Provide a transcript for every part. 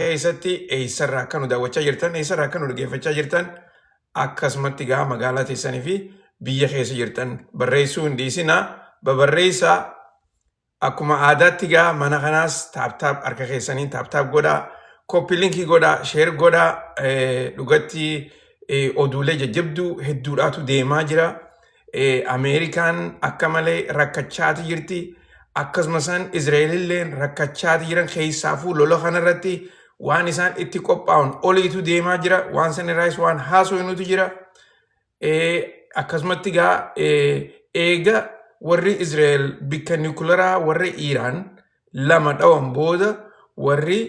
Keessatti eessarraa akka nu daawwachaa jirtan, eessarraa akka nu dhaggeeffachaa jirtan, akkasumatti gaa magaalaa teessanii fi biyya keessa jirtan barreessuu hin dhiisinaa, babarreessaa. Akkuma aadaatti gaa mana kanaas tap tap harka keessaniin tap tap godhaa, copy link godhaa, share godhaa. Dhugatti oduulee jajjabduu hedduudhaatu deemaa jira. Ameerikaan akka malee rakkachaati jirti. Akkasuma isaan Israa'elillee rakkachaati jiran. Keessaafuu lola kanarratti waan isaan itti qophaa'an oliitu deemaa jira. Waan san irraas waan haasofnutu jira. Akkasumatti gaa eega warri Israa'el bikka niwukilaraa warri Iiraan lama dhawan booda, warri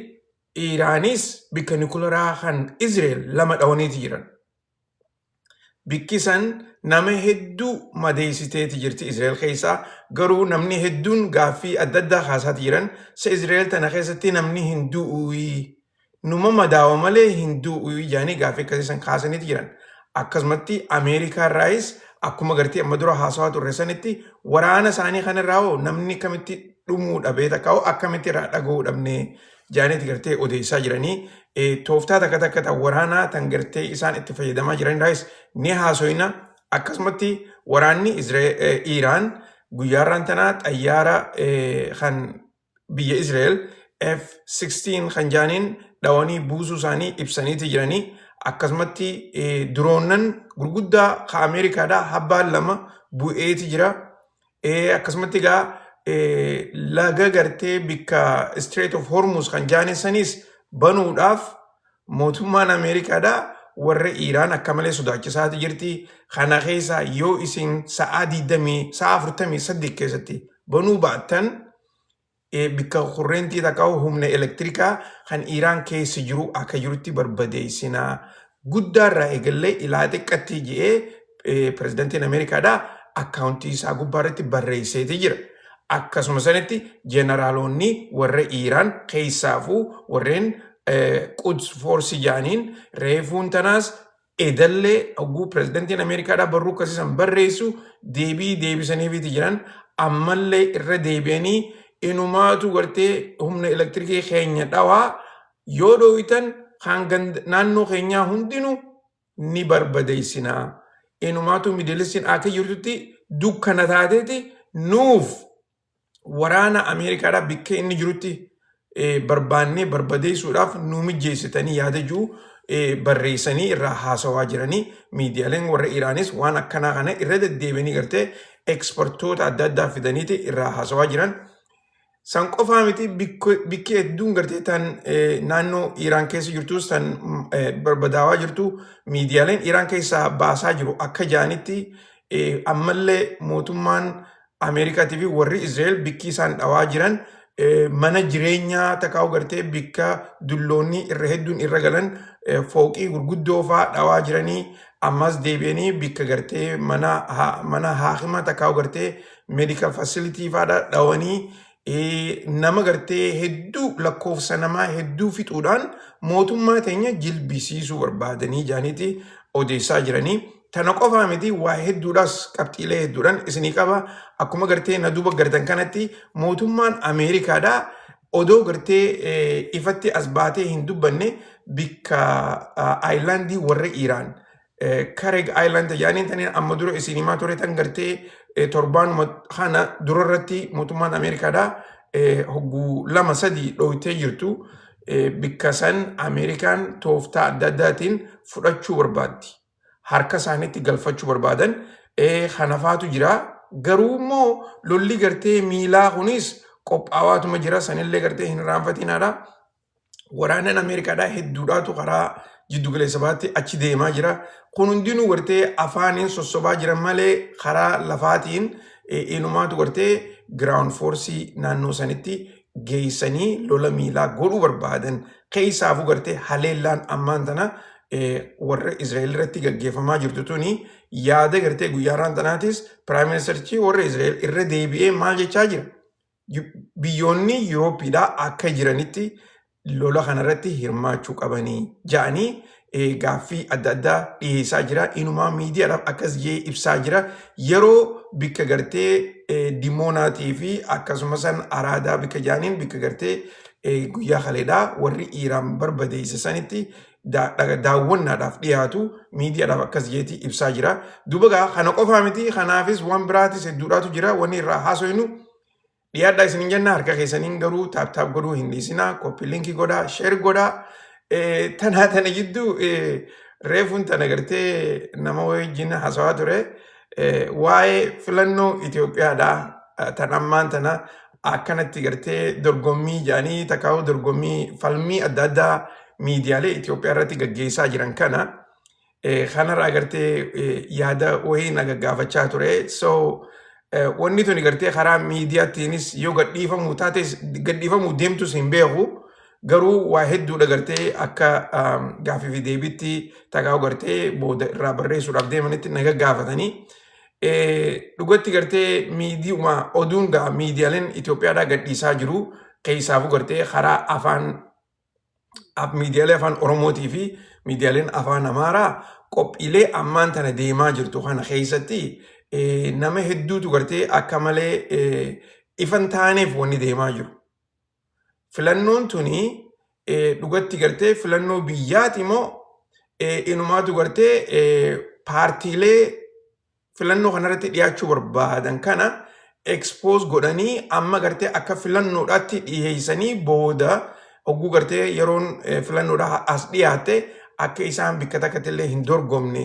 Iiraanis bikka niwukilaraa kan Israa'el lama dhawaniiti jiran. Bikki san nama hedduu madeessiteeti jirti Israa'el keessaa. Garuu namni hedduun gaaffii adda addaa kaasaati jiran. Sa Israa'el tana keessatti namni hin du'uuyii? Numa madaawa malee hin du'uuyii jedhanii gaaffii akkasii san kaasaniiti jiran. Akkasumatti Ameerikaa irraayis akkuma gartee amma dura haasawaa turre sanitti, waraana isaanii kanarraa hoo namni kamitti dhumuu dhabee, takka hoo akkamitti irraa dhaga'uu dhabnee jedhaniiti gartee odeessaa jiranii. Tooftaa takka takka tan waraanaa tan gartee isaan itti fayyadamaa jiran irraayis ni haasoyna. Akkasumatti waraanni Iiraan guyyaarraan tanaa xayyaara kan biyya Israa'el F-16 kan jaaniin dhawanii buusuu isaanii ibsaniiti jiranii. Akkasumatti diroonnan gurguddaa ka Ameerikaadhaa habbaan lama bu'eeti jira. Akkasumatti egaa laga gartee bikka Strait of Hormuz kan jaaniin sanis banuudhaaf mootummaan Ameerikaadhaa warra Iiraan akka malee sodaachisaati jirti. Kana keessa yoo isin sa'aa 20, sa'aa 48 keessatti banuu baattan, bikka kurreentii takka humna elektirikaa kan Iiraan keessa jiru akka jirutti barbadeessinaa. Guddaarraa eegallee ilaa xiqqatti jedhee pirezidantiin Ameerikaadhaa akkaawuntii isaa gubbaarratti barreesseeti jira. Akkasuma sanitti jeneraalonni warra Iiraan, keessaafuu warreen Quds Force jedhaniin, reefuun tanaas edallee hogguu pirezidantiin Ameerikaadhaa barruu akkasiisan barreessu deebii deebisaniifiiti jiran. Ammallee irra deebi'anii inumaatu gartee humna elektirikii keenya dhawaa, yoo dhooytan kan naannoo keenyaa hundinuu ni barbadeessinaa. Inumaatu Middle Eastiin akka jirtutti dukkana taateeti nuuf waraana Ameerikaadhaa bikka inni jirutti barbaannee barbadeessuudhaaf nu mijjeessitanii yaada jiru barreessanii irraa haasawaa jiranii. Miidiyaaleen warra Iraanis waan akkanaa kana irra deddeebi'anii gartee ekspertoota adda addaa fidaniiti irraa haasawaa jiran. San qofaa miti, bikki hedduun gartee tan naannoo Iraan keessa jirtus tan barbadaawaa jirtu. Miidiyaaleen Iraan keessaa baasaa jiru akka jaanitti, ammallee mootummaan Ameerikaatii fi warri Israa'el bikki isaan dhawaa jiran mana jireenyaa takkaa'u gartee bikka dulloonni irra hedduun irra galan, fooqii gurguddoo fa'aa dhawaa jiranii. Ammas deebi'anii bikka gartee mana haakima takkaa'u gartee medical facility fa'aadha dhawanii, nama gartee hedduu, lakkoofsa namaa hedduu fixuudhaan mootummaa teenya jilbisiisuu barbaadanii jaaniiti odeessaa jiranii. Tana qofaa miti, waa hedduudhaas qabxiilee hedduudhaan isinii qaba. Akkuma gartee na duuba gartan kanatti, mootummaan Ameerikaadhaa odoo gartee ifatti as baatee hin dubbanne, bikka islandii warra Iiraan Kharg Island yaaniin taniin amma dura isin himaa ture, tan gartee torbaanuma kana durarratti mootummaan Ameerikaadhaa hogguu lama sadii dhooytee jirtu, bikka san Ameerikaan tooftaa adda addaatiin fudhachuu barbaaddi. Harka isaaniitti galfachuu barbaadan kanafaatu jira. Garuu immoo lolli gartee miilaa kunis qophaawaatuma jira. Sanillee gartee hin irraanfatinaadha. Waraanaan Ameerikaadhaa hedduudhaatu karaa jiddu galeessa baatti achi deemaa jira. Kun hundinuu gartee afaaniin sossobaa jiran malee, karaa lafaatiin inumaatu gartee ground force naannoo sanitti geessanii lola miilaa godhuu barbaadan. Keessaafuu gartee haleellaan ammaan tana warra Israa'el irratti gaggeeffamaa jirtu tuni, yaada gartee guyyaarraan tanaatis prime ministerichi warra Israa'el irra deebi'ee maal jechaa jira? Biyyoonni Yuurooppiidhaa akka jiranitti lola kanarratti hirmaachuu qabanii ja'anii gaaffii adda addaa dhiyeessaa jira. Inumaa miidiyaadhaaf akkas jee ibsaa jira. Yeroo bikka gartee Dimoonaatii fi akkasumas Araadaa bikka jaaniin bikka gartee guyyaa kaleedhaa warri Iiraan barbadeesse sanitti daawwannaadhaaf dhiyaatu miidiyaadhaaf akkas jeeti ibsaa jira. Duuba gaa kana qofaa miti, kanaafis waan biraatis hedduudhaatu jira wanni irraa haasoynu. Dhiyaadhaa isin jenna. Harka keessaniin garuu tap tap godhuu hin dhiisinaa, copy link godhaa, share godhaa. Tanaa tana jidduu reefuun tana gartee nama wajjin haasawaa ture waa'ee filannoo Itoophiyaadhaa tan ammaan tana akkanatti gartee dorgommii jedhanii takkaa'uu dorgommii falmii adda addaa miidiyaalee Itoophiyaa irratti gaggeessaa jiran kana kanarraa gartee yaada wayii na gaggaafachaa ture. So wanni tuni gartee karaa miidiyaattiinis yoo gadhiifamuu taates gadhiifamuu deemtus hin beeku. Garuu waa hedduudha gartee akka gaaffii fi deebiitti takkaa'u gartee booda irraa barreessuudhaaf deemanitti na gaggaafatanii. Dhugatti gartee miidiyuma oduun gaa miidiyaaleen Itoophiyaadhaa gadhiisaa jiru keessaafuu gartee karaa afaan miidiyaalee afaan Oromootii fi miidiyaaleen afaan Amaaraa qophiilee ammaan tana deemaa jirtu kana keessatti nama hedduutu gartee akka malee ifan taaneef wanni deemaa jiru. Filannoon tuni dhugatti gartee filannoo biyyaati moo inumaatu gartee paartiilee filannoo kanarratti dhiyaachuu barbaadan kana expose godhanii amma gartee akka filannoodhaatti dhiyeessanii booda hogguu gartee yeroon filannoodhaa as dhiyaatte akka isaan bikka takkatti illee hin dorgomne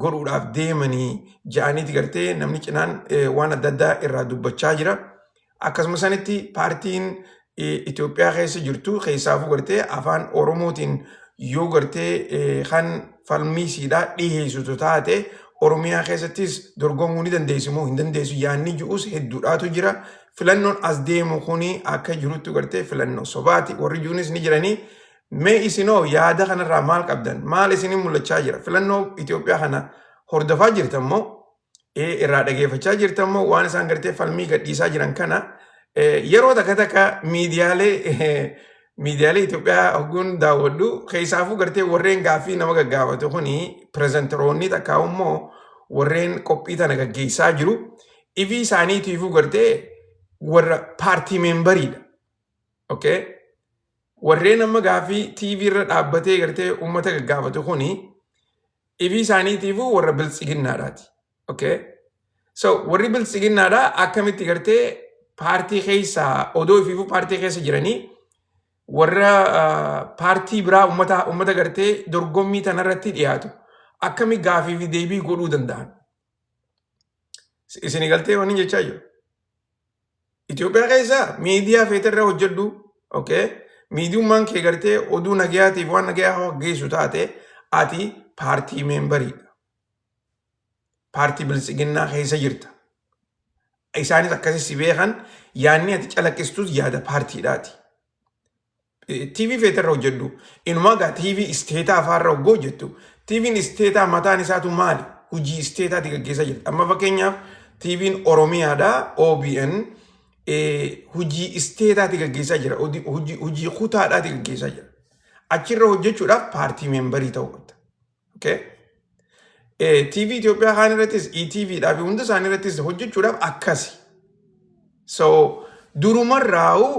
godhuudhaaf deemanii ja'aniiti gartee namni cinaan waan adda addaa irraa dubbachaa jira. Akkasuma sanitti paartiin Itoophiyaa keessa jirtu keessaafuu gartee afaan Oromootiin yoo gartee kan falmii siidhaa dhiheessitu taate Oromiyaa keessattis dorgomuu ni dandeessu moo hin dandeessu yaanni ji'us hedduudhaatu jira. Filannoon as deemu kuni akka jirutti gartee filannoo sobaati. Warri jiruunis ni jiranii. Mee isinoo yaada kanarraa maal qabdan? Maal isinin mul'achaa jira? Filannoo Itoophiyaa kana hordofaa jirtan moo irraa dhageeffachaa jirtan moo waan isaan gartee falmii gadhiisaa jiran kana yeroo takka takka miidiyaalee Itoophiyaa hogguun daawwadhu keessaafuu gartee warreen gaaffii nama gaggaafatu kuni pirezenteroonni takka immoo warreen qophii tana gaggeessaa jiru ifii isaaniitiifuu gartee warra paartii memberiidha. Okay? Warreen amma gaaffii TV irra dhaabbatee gartee uummata gaggaafatu kuni ifii isaaniitiifuu warra biltsiginnaadhaati. Okay? So warri biltsiginnaadhaa akkamitti gartee paartii keessaa odoo ifiifuu paartii keessa jiranii warra paartii biraa uummata gartee dorgommii tanarratti dhiyaatu akkami gaafii fi deebii godhuu danda'an? Isin galtee wanni jechaa jiru. Itoophiyaa keessa miidiyaa feeterra hojjedhu. Okay? Miidiyummaan kee gartee oduu nagayaatiif waan nagayaa geessu taate ati paartii memberiidha. Paartii biltsiginnaa keessa jirta. Isaanis akkasii si beekan, yaadni ati calaqqistus yaada paartiidhaati. TV feeterra hojjedhu. Inumaa gaa TV isteetaa afaarra hoggoo hojjettu. TV'n isteetaa mataan isaatu maali? Hojii isteetaati gaggeessaa jirti. Amma fakkeenyaaf TV'n Oromiyaadhaa OBN hojii isteetaati gaggeessaa jira. Hojii kutaadhaati gaggeessaa jira. Achirra hojjechuudhaaf paartii memberii ta'uu qabda. Okay? TV Itoophiyaa kaan irrattis ETV dhaa fi hunda isaanii irrattis hojjechuudhaaf akkasi. So durumarraa'u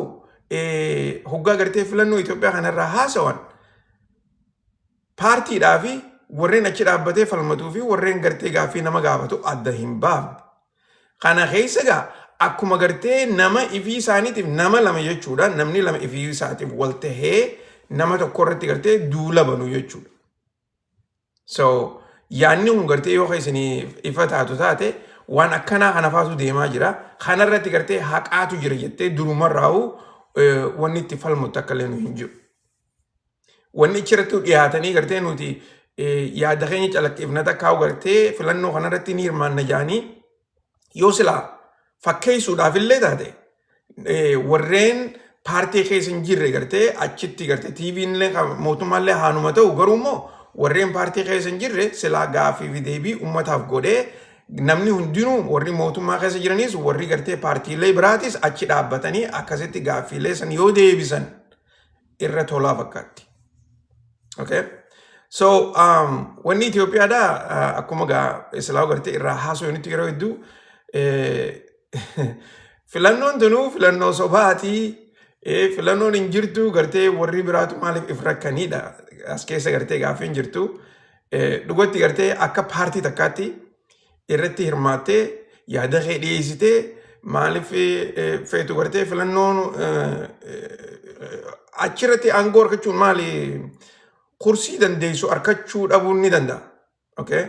hoggaa gartee filannoo Itoophiyaa kanarraa haasawan paartiidhaa fi warreen achi dhaabbatee falmatuu fi warreen gartee gaaffii nama gaafatu adda hin baafne. Kana keessa gaa akkuma gartee nama ifii isaaniitiif nama lama jechuudha. Namni lama ifii isaatiif wal tahee nama tokko irratti gartee duula banu jechuudha. So yaadni kun gartee yoo isinii ifa taatu taate waan akkanaa kana faatu deemaa jira. Kanarratti gartee haqaatu jira jettee durumarraa'u wanni itti falmuttu akka illee nu hin jiru. Wanni achirratti dhiyaatanii gartee nuti yaada keenya calaqqifna takkaa'u gartee filannoo kanarratti ni hirmaanna jaanii yoo silaa fakkeessuudhaaf illee taate warreen paartii keessa hin jirre gartee achitti gartee TV'n illee mootummaallee haanuma ta'u, garuu immoo warreen paartii keessa hin jirre silaa gaaffii fi deebii uummataaf godhee namni hundinuu, warri mootummaa keessa jiranis warri gartee paartiilee biraatis achi dhaabbatanii akkasitti gaaffiilee san yoo deebisan irra tolaa fakkaatti. Okay? So, wanni Itoophiyaadhaa akkuma gaa islaa gartee irraa haasofnutti yeroo hedduu filannoon tunuu filannoo sobaatii. Filannoon hin jirtu gartee, warri biraatu maaliif if rakkaniidha as keessa gartee gaaffii hin jirtu. Dhugatti gartee akka paartii takkaatti irratti hirmaattee yaada kee dhiyeessitee maaliif feetu gartee filannoon achirratti aangoo argachuun maali, kursii dandeessu argachuu dhabuun ni danda'a. Okay?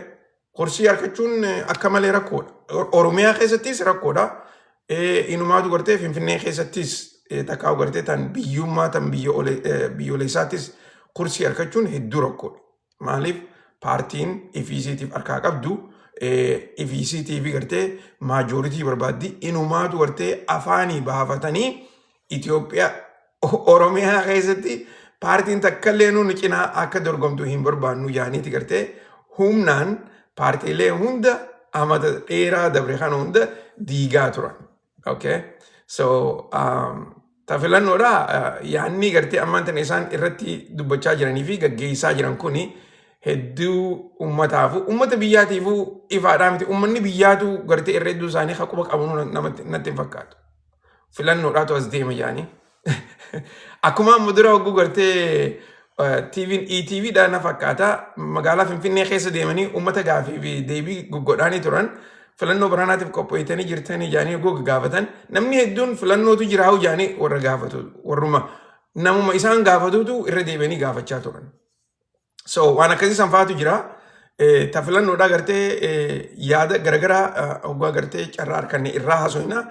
Kursii argachuun akka malee rakkoodha. Oromiyaa keessattis rakkoodha. Inumaatu gartee Finfinnee keessattis takkaa gartee tan biyyummaa tan biyyoolessaattis kursii argachuun hedduu rakkoodha. Maaliif, paartiin ifiisiitiif harkaa qabdu ifiisiitii fi gartee majority barbaaddi. Inumaatu gartee afaanii baafatanii Itoophiyaa Oromiyaa keessatti paartiin takka illee nuun cinaa akka dorgomtu hin barbaannu jaaniiti gartee humnaan paartiilee hunda amata dheeraa dabre kana hunda diigaa turan. Okay? So, ta filannoodha yaanni gartee ammaan tana isaan irratti dubbachaa jiranii fi gaggeessaa jiran kuni hedduu ummataafu ummata biyyaatiifuu ifaadhaa miti. Ummanni biyyaatu gartee irra hedduu isaanii haquba qabu namatti natti hin fakkaatu. Filannoodhaatu as deema jaanii. Akkuma amma dura hogguu gartee TV'n ETV dha na fakkaata, magaalaa Finfinnee keessa deemanii uummata gaafii fi deebii goggodhaanii turan. Filannoo baraanaatiif qopheessanii jirtanii jaanii hogguu gaafatan, namni hedduun filannootu jiraa'u jaanii warra gaafatu, warruma namuma isaan gaafatutu irra deebi'anii gaafachaa turan. So waan akkasii sanfaatu jira. Ta filannoodhaa gartee yaada garagaraa hoggaa gartee carraa harkanne irraa haasofna.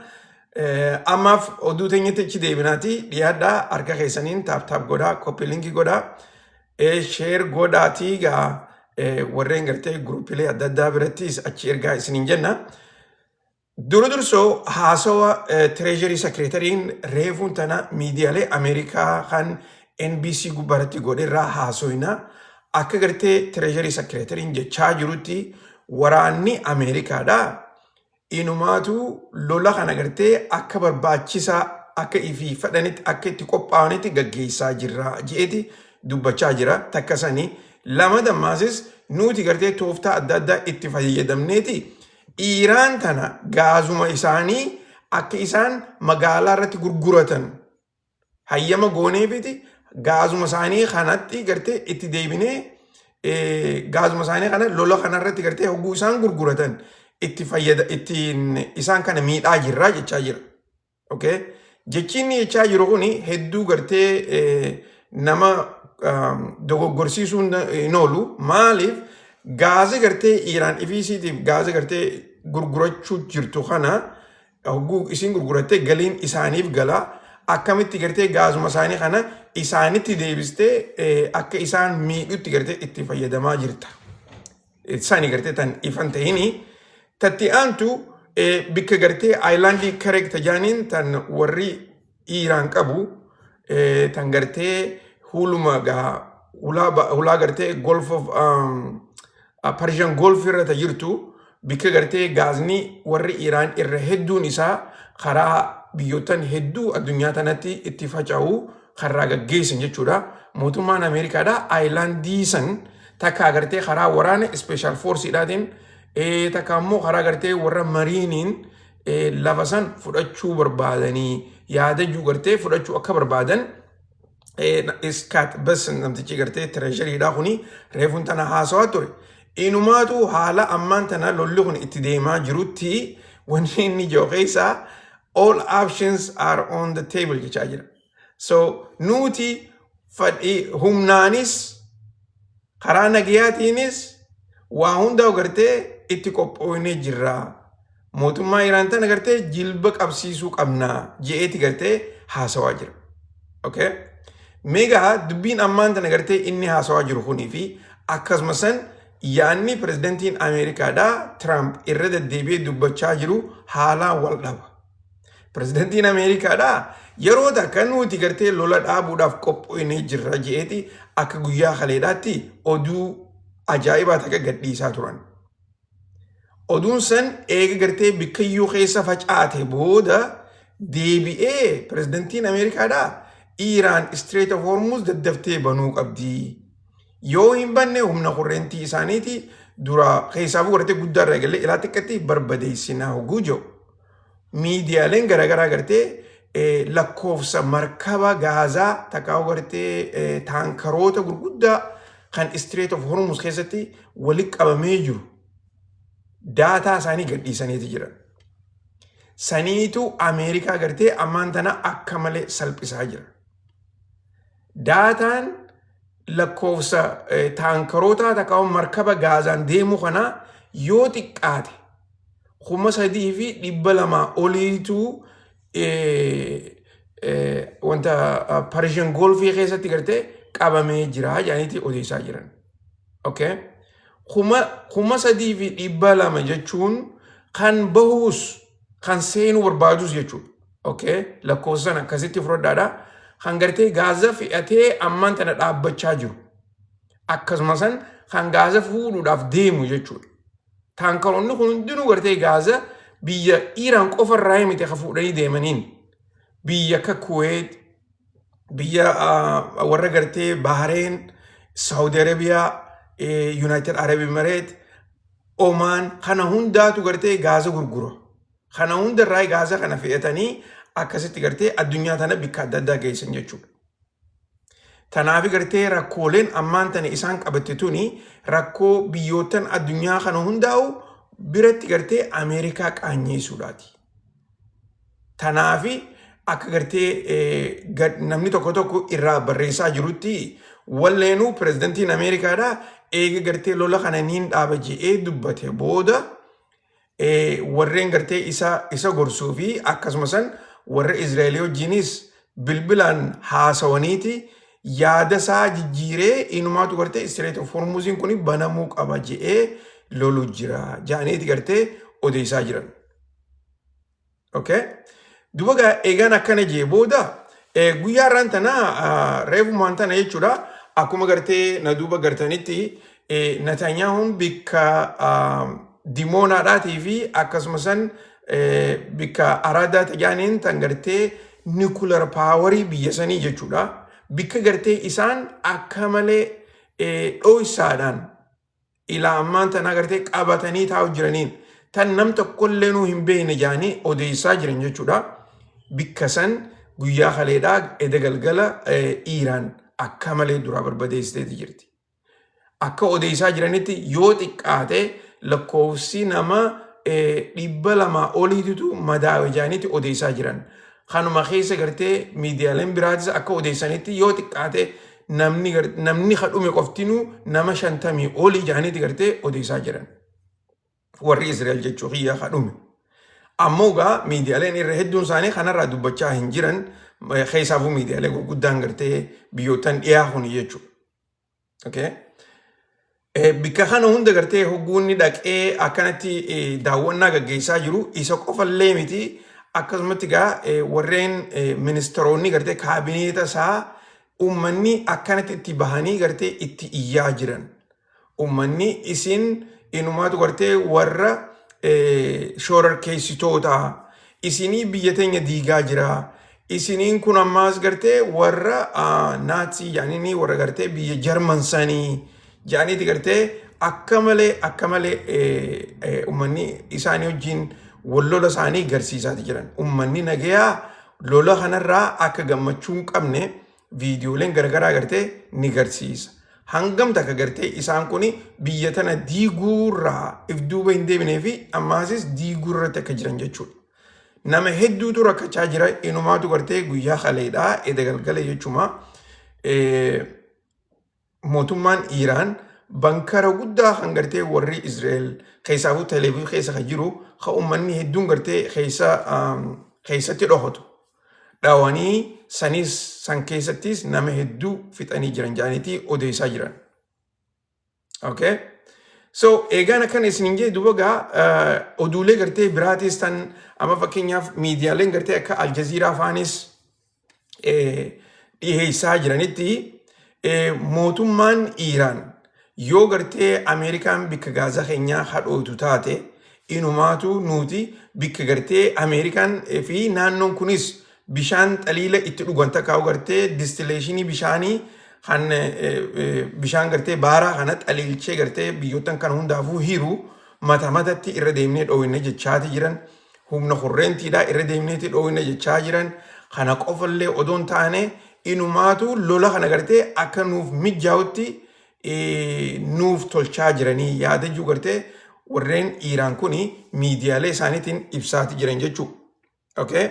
Ammaaf oduu teenyatti achi deebinaati dhiyaadhaa. Harka keessaniin tap tap godhaa, copy link godhaa, share godhaatii gaa warreen gartee groupiilee adda addaa birattis achi ergaa isiniin jenna. Dura dursoo haasawa Treasury Secretaryn reefuun tana miidiyaalee Ameerikaa kan NBC gubbaarratti godhe irraa haasoyna. Akka gartee Treasury Secretaryn jechaa jirutti, waraanni Ameerikaadha. Inumaatu lola kana gartee akka barbaachisaa akka ifii fedhanitti akka itti qophaa'anitti gaggeessaa jirra je'eeti dubbachaa jira. Takka sanii lama dammaasis nuti gartee tooftaa adda addaa itti fayyadamneeti Iiraan tana gaazuma isaanii akka isaan magaalaa irratti gurguratan hayyama gooneefiti, gaazuma isaanii kanatti gartee itti deebinee gaazuma isaanii kana lola kanarratti gartee hogguu isaan gurguratan itti fayyada ittiin isaan kana miidhaa jirraa jechaa jira. Okay? Jechi inni jechaa jiru kuni hedduu gartee nama dogoggorsiisuu hin oolu. Maaliif, gaaza gartee Iiraan ifiisiitiif gaaza gartee gurgurachuu jirtu kana hogguu isin gurgurattee galiin isaaniif gala. Akkamitti gartee gaazuma isaanii kana isaanitti deebistee akka isaan miidhutti gartee itti fayyadamaa jirta? Isaanii gartee tan ifan ta'ini. Tatti aantu bikka gartee islandii Kharg tajaaniin tan warri Iiraan qabu, tan gartee huluma gaa hulaa gartee Gulf of Persian Gulf irra ta jirtu, bikka gartee gaazni warri Iiraan irra hedduun isaa karaa biyyoottan hedduu addunyaa tanatti itti faca'u karraa gaggeessan jechuudha. Mootummaan Ameerikaadha islandii san takka gartee karaa waraana special forceiidhaatiin, takka immoo karaa gartee warra marineiin lafa san fudhachuu barbaadanii yaadajuu gartee fudhachuu akka barbaadan Scott Bessent namtichi gartee Treasurydha kuni reefuun tana haasawaa ture. Inumaatu haala ammaan tana lolli kun itti deemaa jirutti wanni inni jiru keessaa "all options are on the table" jechaa jira. So nuti fadhii humnaanis karaa nagayaatiinis waa hundaa gartee itti qophoonee jirra. Mootummaa Iraan tana gartee jilba qabsiisuu qabna je'eeti gartee haasawaa jira. Okay? Meegaa dubbiin ammaan tana gartee inni haasawaa jiru kunii fi akkasuma san yaanni pirezidantiin Ameerikaadhaa Trump irra deddeebi'ee dubbachaa jiru haalaan wal dhaba. Pirezidantiin Ameerikaadhaa yeroo takka nuti gartee lola dhaabuudhaaf qophoonee jirra je'eeti akka guyyaa kaleedhaatti oduu ajaa'ibaa takka gadhiisaa turan. Oduun san eega gartee bikkayyuu keessa facaate booda deebi'ee pirezidantiin Ameerikaadhaa Iiraan Strait of Hormuz daddaftee banuu qabdi. Yoo hin banne humna kurreentii isaaniiti dura keessaafuu gartee guddaa irraa eegalee ilaa xiqqatti barbadeessinaa hogguu jiru. Miidiyaaleen garaagaraa gartee lakkoofsa markaba gaazaa takkaa gartee taankaroota gurguddaa kan Strait of Hormuz keessatti walitti qabamee jiru data isaanii gadhiisaniiti jiran. Saniitu Ameerikaa gartee ammaan tana akka malee salphisaa jira. Dataan lakkoofsa taankaroota takkaa markaba gaazaan deemu kana yoo xiqqaate 3,200 oliitu wanta Persian Gulfii keessatti gartee qabamee jira jedhaniiti odeessaa jiran. Okay? 3,200 jechuun kan bahuus kan seenuu barbaadus jechuudha. Okay? Lakkoofsa sana akkasitti fudhadhaadha. Kan gartee gaaza fe'atee ammaan tana dhaabbachaa jiru. Akkasuma san kan gaaza fuudhuudhaaf deemu jechuudha. Taankaroonni kun hundinuu gartee gaaza biyya Iiraan qofa irraa miti ka fuudhanii deemaniin. Biyya akka Kuweet, biyya warra gartee Bahareen, Saudi Arabiyaa, United Arab Emirates, Omaan kana hundaatu gartee gaaza gurgura. Kana hundarraa gaaza kana fe'atanii akkasitti gartee addunyaa tana bikka adda addaa geessan jechuudha. Tanaaf gartee rakkooleen ammaan tana isaan qabatte tuni rakkoo biyyoottan addunyaa kana hundaa'u biratti gartee Ameerikaa qaanyeessuudhaati. Tanaafi akka gartee namni tokko tokko irraa barreessaa jirutti, walleenuu pirezidantiin Ameerikaadhaa eega gartee lola kana niin dhaaba je'ee dubbate booda, warreen gartee isa gorsuu fi akkasuma san warra Izraa'elii wajjinis bilbilaan haasawaniiti yaada isaa jijjiiree inumaatu gartee Strait of Hormuziin kun banamuu qaba je'ee lolu jira jedhaniiti gartee odeessaa jiran. Okay? Duba gaa eegaan akkana jee booda, guyyaa irraan tana, reefumaan tana jechuudha, akkuma gartee na duuba gartanitti, Netanyaahuun bikka Dimoonaadhaatii fi akkasuma san bikka Araadaa Tajaaniin tan gartee nuclear powerii biyya sanii jechuudha. Bikka gartee isaan akka malee dho'isaadhaan ilaa ammaan tana gartee qabatanii taa'u jiraniin, tan nam tokkollee nuu hin beekne jedhanii odeessaa jiran jechuudha. Bikka san guyyaa kaleedhaa eda galgala Iiraan akka malee duraa barbadeessiteeti jirti. Akka odeessaa jiranitti yoo xiqqaate lakkoofsi nama 200 oliititu madaawe jedhaniiti odeessaa jiran. Kanuma keessa gartee miidiyaaleen biraatis akka odeessanitti yoo xiqqaate namni kadhume qoftinuu nama 50 olii jedhaniiti gartee odeessaa jiran. Warri Israa'el jechuu kiyya kadhume. Ammoo gaa miidiyaaleen irra hedduun isaanii kanarraa dubbachaa hin jiran, keessaafuu miidiyaalee gurguddaan gartee biyyootan dhiyaa kuni jechuudha. Okay. Bikka kana hunda gartee hogguunni dhaqee akkanatti daawwannaa gaggeessaa jiru isa qofallee miti, akkasumatti gaa warreen ministeeronni gartee kaabineeta isaa uummanni akkanatti itti bahanii gartee itti iyyaa jiran. Uummanni isin inumaatu gartee warra shororkeessitoota, isinii biyya teenya diigaa jira. Isiniin kun ammaas gartee warra Naatsii jedhanii, warra gartee biyya Jarman sanii jedhaniiti gartee akka malee akka malee uummanni isaanii wajjin wal lola isaanii garsiisaati jiran. Uummanni nagayaa lola kanarraa akka gammachuu hin qabne viidiyooleen garagaraa gartee ni garsiisa. Hangam takka gartee isaan kun biyya tana diiguurraa if duuba hin deebinee fi ammaasis diiguu irratti akka jiran jechuudha. Nama hedduutu rakkachaa jira. Inumaatu gartee guyyaa kaleedhaa eda galgala jechuma, mootummaan Iiraan bankara guddaa kan gartee warri Israa'el keessaafuu Tel Aviv keessa kan jiru, kan uummanni hedduun gartee keessatti dhokotu dhawanii, sanis san keessattis nama hedduu fixanii jiran jedhaniiti odeessaa jiran. Okay? So eegaan akkana isinin jee duba gaa, oduulee gartee biraatis tan amma fakkeenyaaf miidiyaaleen gartee akka Aljaziiraa faanis dhiheessaa jiranitti, mootummaan Iiraan yoo gartee Ameerikaan bikka Gaazaa keenyaa hadhootu taate, inumaatu nuti bikka gartee Ameerikaan fi naannoon kunis bishaan xaliila itti dhugan takkaa'u gartee distillationii bishaanii kan bishaan gartee baaraa kana xaliilchee gartee biyyoottan kana hundaafuu hiru mata matatti irra deemnee dhoowwinne jechaati jiran. Humna kurreentiidha irra deemneeti dhoowwinne jechaa jiran. Kana qofallee odoo hin taane inumaatu lola kana gartee akka nuuf mijaa'utti nuuf tolchaa jiranii yaada jiru gartee warreen Iiraan kuni miidiyaalee isaaniitiin ibsaati jiran jechuudha. Okay?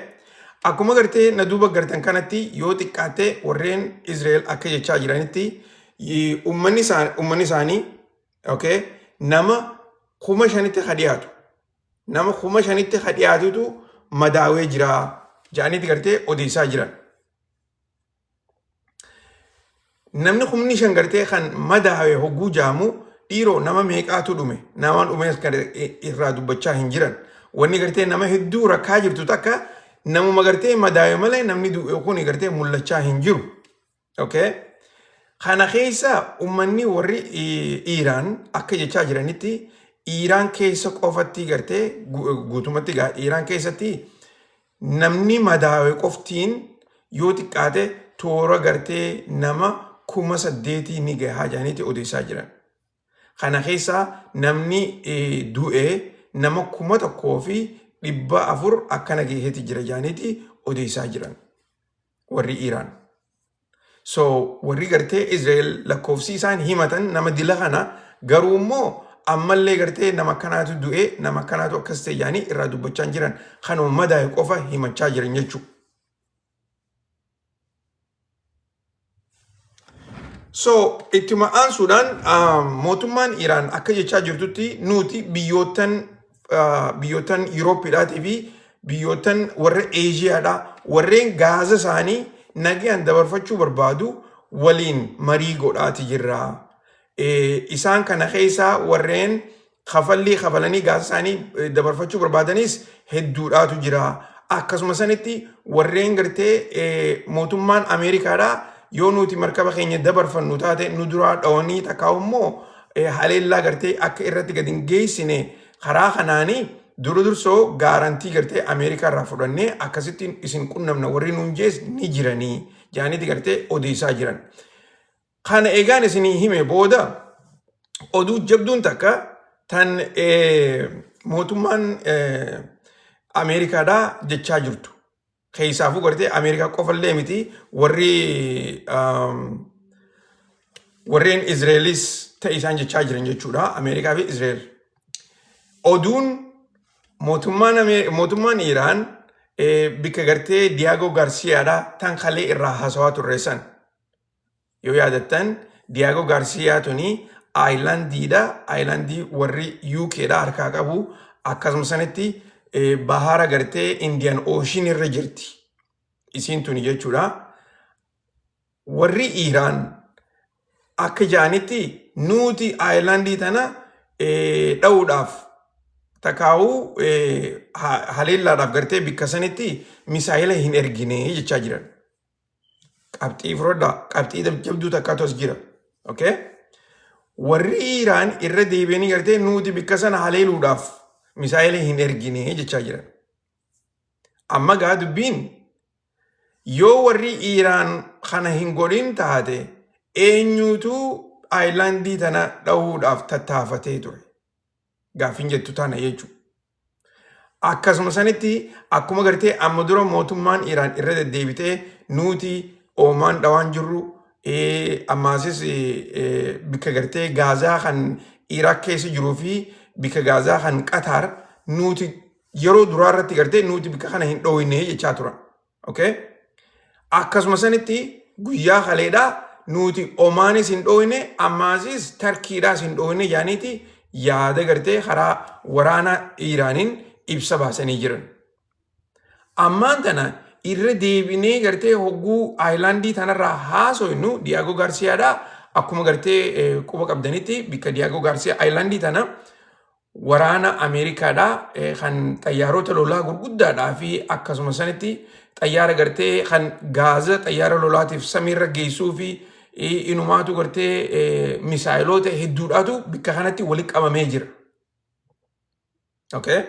Akkuma gartee na duuba gartan kanatti yoo xiqqaatte warreen Israa'el akka jechaa jiranitti uummanni isaanii, okay, nama 5,000tti ka dhiyaatu, nama 5,000tti ka dhiyaatutu madaawee jira jedhaniiti gartee odeessaa jiran. Namni 5,000 gartee kan madaawe hogguu jaamu, dhiiroo, nama meeqaatu dhume? Nama dhumes kan irraa dubbachaa hin jiran. Wanni gartee nama hedduu rakkaa jirtu takka namuma gartee madaawe malee namni du'e kun gartee mul'achaa hin jiru. Okay? Kana keessa uummanni warri Iiraan akka jechaa jiranitti Iiraan keessa qofatti gartee guutumatti gaa Iiraan keessatti namni madaawe qoftiin yoo xiqqaate toora gartee nama 8,000 ni gahaa jedhaniiti odeessaa jiran. Kana keessaa namni du'e nama 1,400 akkana gaheeti jira jedhaniiti odeessaa jiran warri Iiraan. So warri gartee Israa'el lakkoofsi isaan himatan nama dila kana garuu immoo ammallee gartee nama akkanaatu du'e, nama akkanaatu akkas ta'e jedhanii irraa dubbachaa hin jiran, kanuma madaa'e qofa himachaa jiran jechuudha. So ittuma aansuudhaan mootummaan Iraan akka jechaa jirtutti nuti biyyoottan Yuurooppiidhaatii fi biyyoottan warra Eeshiyaadhaa warreen gaaza isaanii nagayaan dabarfachuu barbaadu waliin marii godhaati jirra. Isaan kana keessaa warreen kafallii kafalanii gaaza isaanii dabarfachuu barbaadanis hedduudhaatu jira. Akkasuma sanitti warreen gartee mootummaan Ameerikaadhaa yoo nuti markaba keenya dabarfannu taate nu duraa dhawanii takkaa immoo haleellaa gartee akka irratti gadi hin geessine karaa kanaanii dura dursoo guarantee gartee Ameerikaa irraa fudhannee akkasittiin isin qunnamna warri nuun jees ni jiranii jaaniiti gartee odeessaa jiran. Kana eegaan isinii hime booda oduu jabduun takka tan mootummaan Ameerikaadhaa jechaa jirtu. Keessaafuu gartee Ameerikaa qofallee miti, warri warreen Izraelis ta'e isaan jechaa jiran jechuudha. Ameerikaa fi Izrael. Oduun mootummaan Iraan bikka gartee Diyaagoo Gaarsiyaadhaa tan kalee irraa haasawaa turre san. Yoo yaadattan, Diyaagoo Gaarsiyaa tuni islandiidha. Islandii warri UKdha harkaa qabu. Akkasuma sanitti bahara gartee Indian Ocean irra jirti. Isiin tuni jechuudha. Warri Iiraan akka ja'anitti nuti islandii tana dha'uudhaaf takaa'uu haleellaadhaaf gartee bikka sanitti misaayila hin ergine jechaa jiran. Qabxii fudhadhaa. Qabxii jabduu takkaatu as jira. Okay? Warri Iiraan irra deebi'anii gartee nuti bikka sana haleeluudhaaf misaayila hin ergine jechaa jiran. Amma gaa dubbiin yoo warri Iiraan kana hin godhin taate eenyuutu islandii tana dhahuudhaaf tattaafatee ture? Gaaffiin jettu tana jechuudha. Akkasuma sanitti akkuma gartee amma dura mootummaan Iraan irra deddeebitee nuti oomaan dhawaan jirru, ammaasis bikka gartee Gaazaa kan Iraak keessa jiruu fi bikka Gaazaa kan Qatar nuti yeroo duraa irratti gartee nuti bikka kana hin dhooyne jechaa turan. Okay? Akkasuma sanitti guyyaa kaleedhaa nuti Omaanis hin dhooyne, ammaasis Tarkiidhaas hin dhooyne jaaniiti yaada gartee karaa waraana Iiraaniin ibsa baasanii jiran. Ammaan tana irra deebinee gartee hogguu islandii tanarraa haasoynu Diyaagoo Gaarsiyaadhaa akkuma gartee quba qabdanitti bikka Diyaagoo Gaarsiyaa islandii tana waraana Ameerikaadhaa kan xayyaarota lolaa gurguddaadhaa fi akkasuma sanitti xayyaara gartee kan gaaza xayyaara lolaatiif samiirra geessuu fi inumaatu gartee misaayiloota hedduudhaatu bikka kanatti walitti qabamee jira. Okay?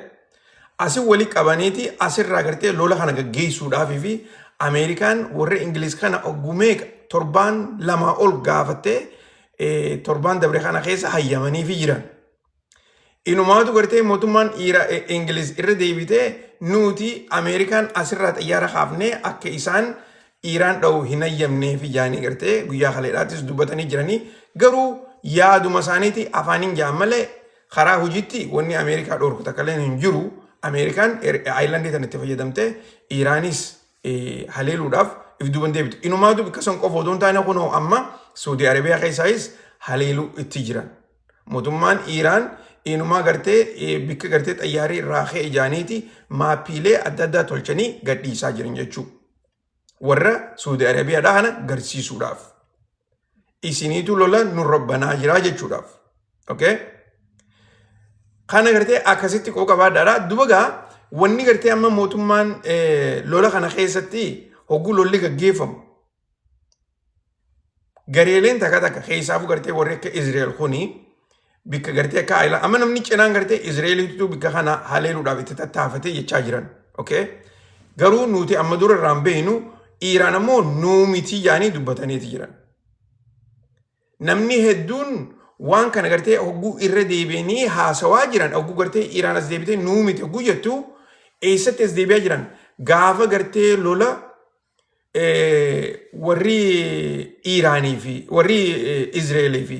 Asin walitti qabaniiti asirraa gartee lola kana gaggeessuudhaaf fi Ameerikaan warra Ingiliz kana oggumeeqa torbaan 2 ol gaafattee torbaan dabre kana keessa hayyamaniifi jiran. Inumaatu gartee mootummaan Ingiliz irra deebitee nuti Ameerikaan asirraa xayyaara kaafnee akka isaan Iiraan dha'u hin hayyamneef jaanii gartee guyyaa kaleedhaattis dubbatanii jiranii. Garuu yaaduma isaaniiti afaaniin jaan malee karaa hojiitti wanni Ameerikaa dhorku takka illee hin jiru. Ameerikaan island tan itti fayyadamtee Iiraanis haleeluudhaaf if duuban deebitu. Inumaatu bakka san qofa otoo hin taane kunoo amma Suudii Arabiyaa keessaayis haleeluu itti jiran. Mootummaan Iiraan inumaa gartee bikka gartee xayyaarii irraa ka'e jaaniiti maappiilee adda addaa tolchanii gadhiisaa jiran jechuudha. Warra Suudii Arabiyaadhaa kana garsiisuudhaaf. Isiniitu lola nurra banaa jiraa jechuudhaaf. Okay? Kana gartee akkasitti qoo qabaadhaadha. Duba gaa wanni gartee amma mootummaan lola kana keessatti hogguu lolli gaggeeffamu gareeleen takka takka keessaafuu gartee warri akka Izrael kuni bikka gartee akka Ayilaa amma namni cinaan gartee Izraeliitu bikka kana haleeluudhaaf itti tattaafatee jechaa jiran. Okay? Garuu nuti amma dura irraan beeknu, Iiraan ammoo nuu miti jaanii dubbataniiti jiran. Namni hedduun waan kana gartee hogguu irra deebi'anii haasawaa jiran, hogguu gartee Iiraan as deebitee nuu miti hogguu jettu, eessatti as deebi'aa jiran? Gaafa gartee lola warri Iiraanii fi warri Izraelii fi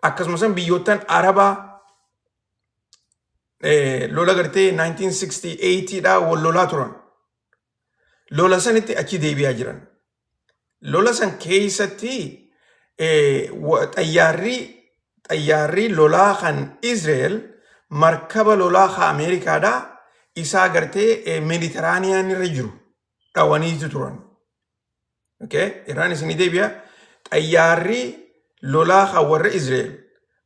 akkasumas biyyoottan Arabaa lola gartee 1968 dha wal lolaa turan. Lola sanitti achi deebi'aa jiran. Lola san keessatti xayyaarri lolaa kan Israel markaba lolaa kan Ameerikaadhaa isaa gartee Meeditiraaniyaan irra jiru dhawaniitu turan. Okay? Irraan isinii deebi'a. Xayyaarri lolaa kan warra Israel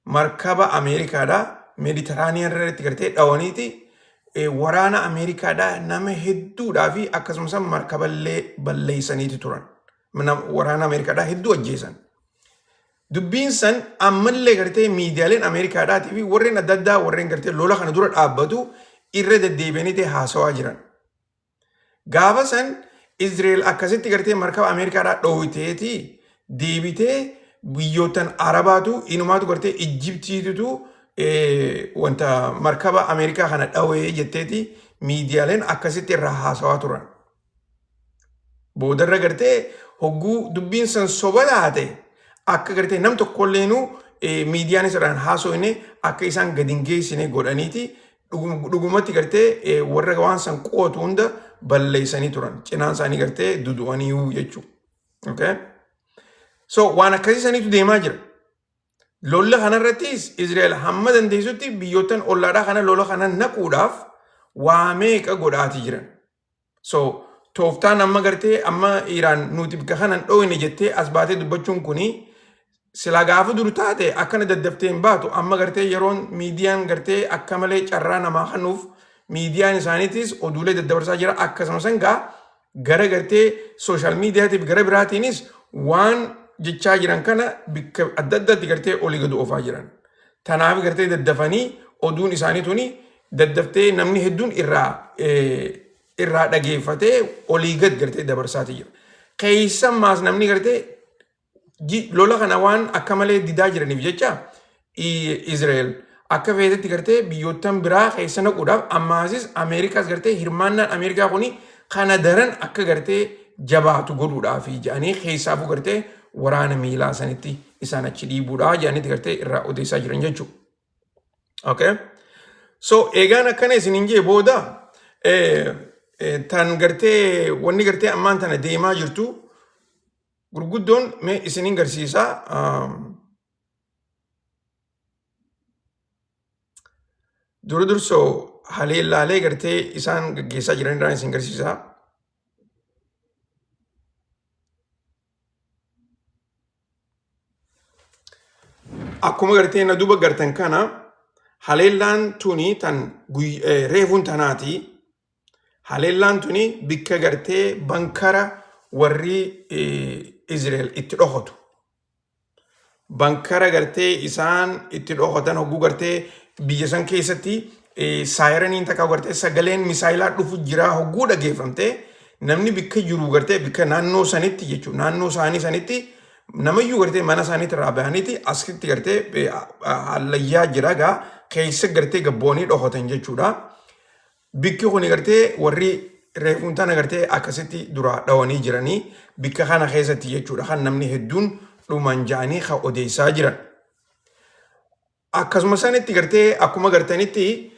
markaba Ameerikaadhaa Meeditiraaniyaan irratti gartee dhawaniiti waraana Ameerikaadhaa nama hedduudhaa fi akkasumas markaballee balleessaniiti turan. Waraana Ameerikaadhaa hedduu ajjeesan. Dubbiin san ammallee gartee miidiyaaleen Ameerikaadhaatii fi warreen adda addaa warreen gartee lola kana dura dhaabbatu irra deddeebi'anii ta'e haasawaa jiran. Gaafa san Israel akkasitti gartee markaba Ameerikaadhaa dhoowwiteeti deebitee biyyoottan Arabaatu inumaatu gartee Ijjibtiitutu wanta markaba Ameerikaa kana dhawee jetteeti miidiyaaleen akkasitti irraa haasawaa turan. Boodarra gartee hogguu dubbiin san soba taate akka gartee nam tokkolleenu miidiyaan irraan haasofne akka isaan gadi hin geessine godhaniiti dhugumatti gartee warra waan san qo'atu hunda balleessanii turan. Cinaan isaanii gartee dudu'aniiru jechuudha. Okay? So waan akkasii saniitu deemaa jira. Lola kanarrattis Israa'el hamma dandeessutti biyyoottan ollaadhaa kana lola kana naquudhaaf waa meeqa godhaati jiran. So tooftaan amma gartee amma Iraan nuti bikka kanan dhooyne jettee as baatee dubbachuun kuni silaa gaafa dur taate akkana daddaftee hin baatu. Amma gartee yeroon miidiyaan gartee akka malee carraa namaa kennuuf miidiyaan isaaniitis oduulee daddabarsaa jira. Akkasuma san gaa gara gartee social miidiyaatiif gara biraatiinis waan jechaa jiran kana bikka adda addaatti gartee olii gadi oofaa jiran. Tanaaf gartee daddafanii oduun isaanii tuni daddaftee namni hedduun irraa dhageeffatee olii gad gartee dabarsaati jira. Keessa maas namni gartee lola kana waan akka malee didaa jiraniif jecha Israa'el akka feetetti gartee biyyoottan biraa keessa naquudhaaf ammaasis Ameerikaas gartee hirmaannaan Ameerikaa kuni kana daran akka gartee jabaatu godhuudhaaf jedhanii keessaafuu gartee waraana miilaa sanitti isaan achi dhiibuudhaa jedhanitti gartee irraa odeessaa jiran jechuudha. Okay. So eegaan akkana isiniin jee booda tan gartee wanni gartee ammaan tana deemaa jirtu gurguddoon mee isiniin garsiisaa. Dura dursoo haleellaalee gartee isaan gaggeessaa jiran irraan isin garsiisaa. Akkuma gartee na duuba gartan kana haleellaan tuni tan reefuun tanaati. Haleellaan tuni bikka gartee bankara warri Israel itti dhokotu. Bankara gartee isaan itti dhokotan hogguu gartee biyya san keessatti saayiraniin takka gartee sagaleen misaayilaa dhufu jira hogguu dhageeffamte namni bikka jiru gartee bikka naannoo sanitti jechuudha, naannoo isaanii sanitti. Namayyuu gartee mana isaaniitti irraa bahaniiti asitti gartee hallayyaa jira gaa keessa gartee gabboonii dhokotan jechuudha. Bikki kuni gartee warri reefuun tana gartee akkasitti duraa dhawanii jiranii bikka kana keessatti jechuudha kan namni hedduun dhuman ja'anii kan odeessaa jiran. Akkasuma sanitti gartee akkuma gartanitti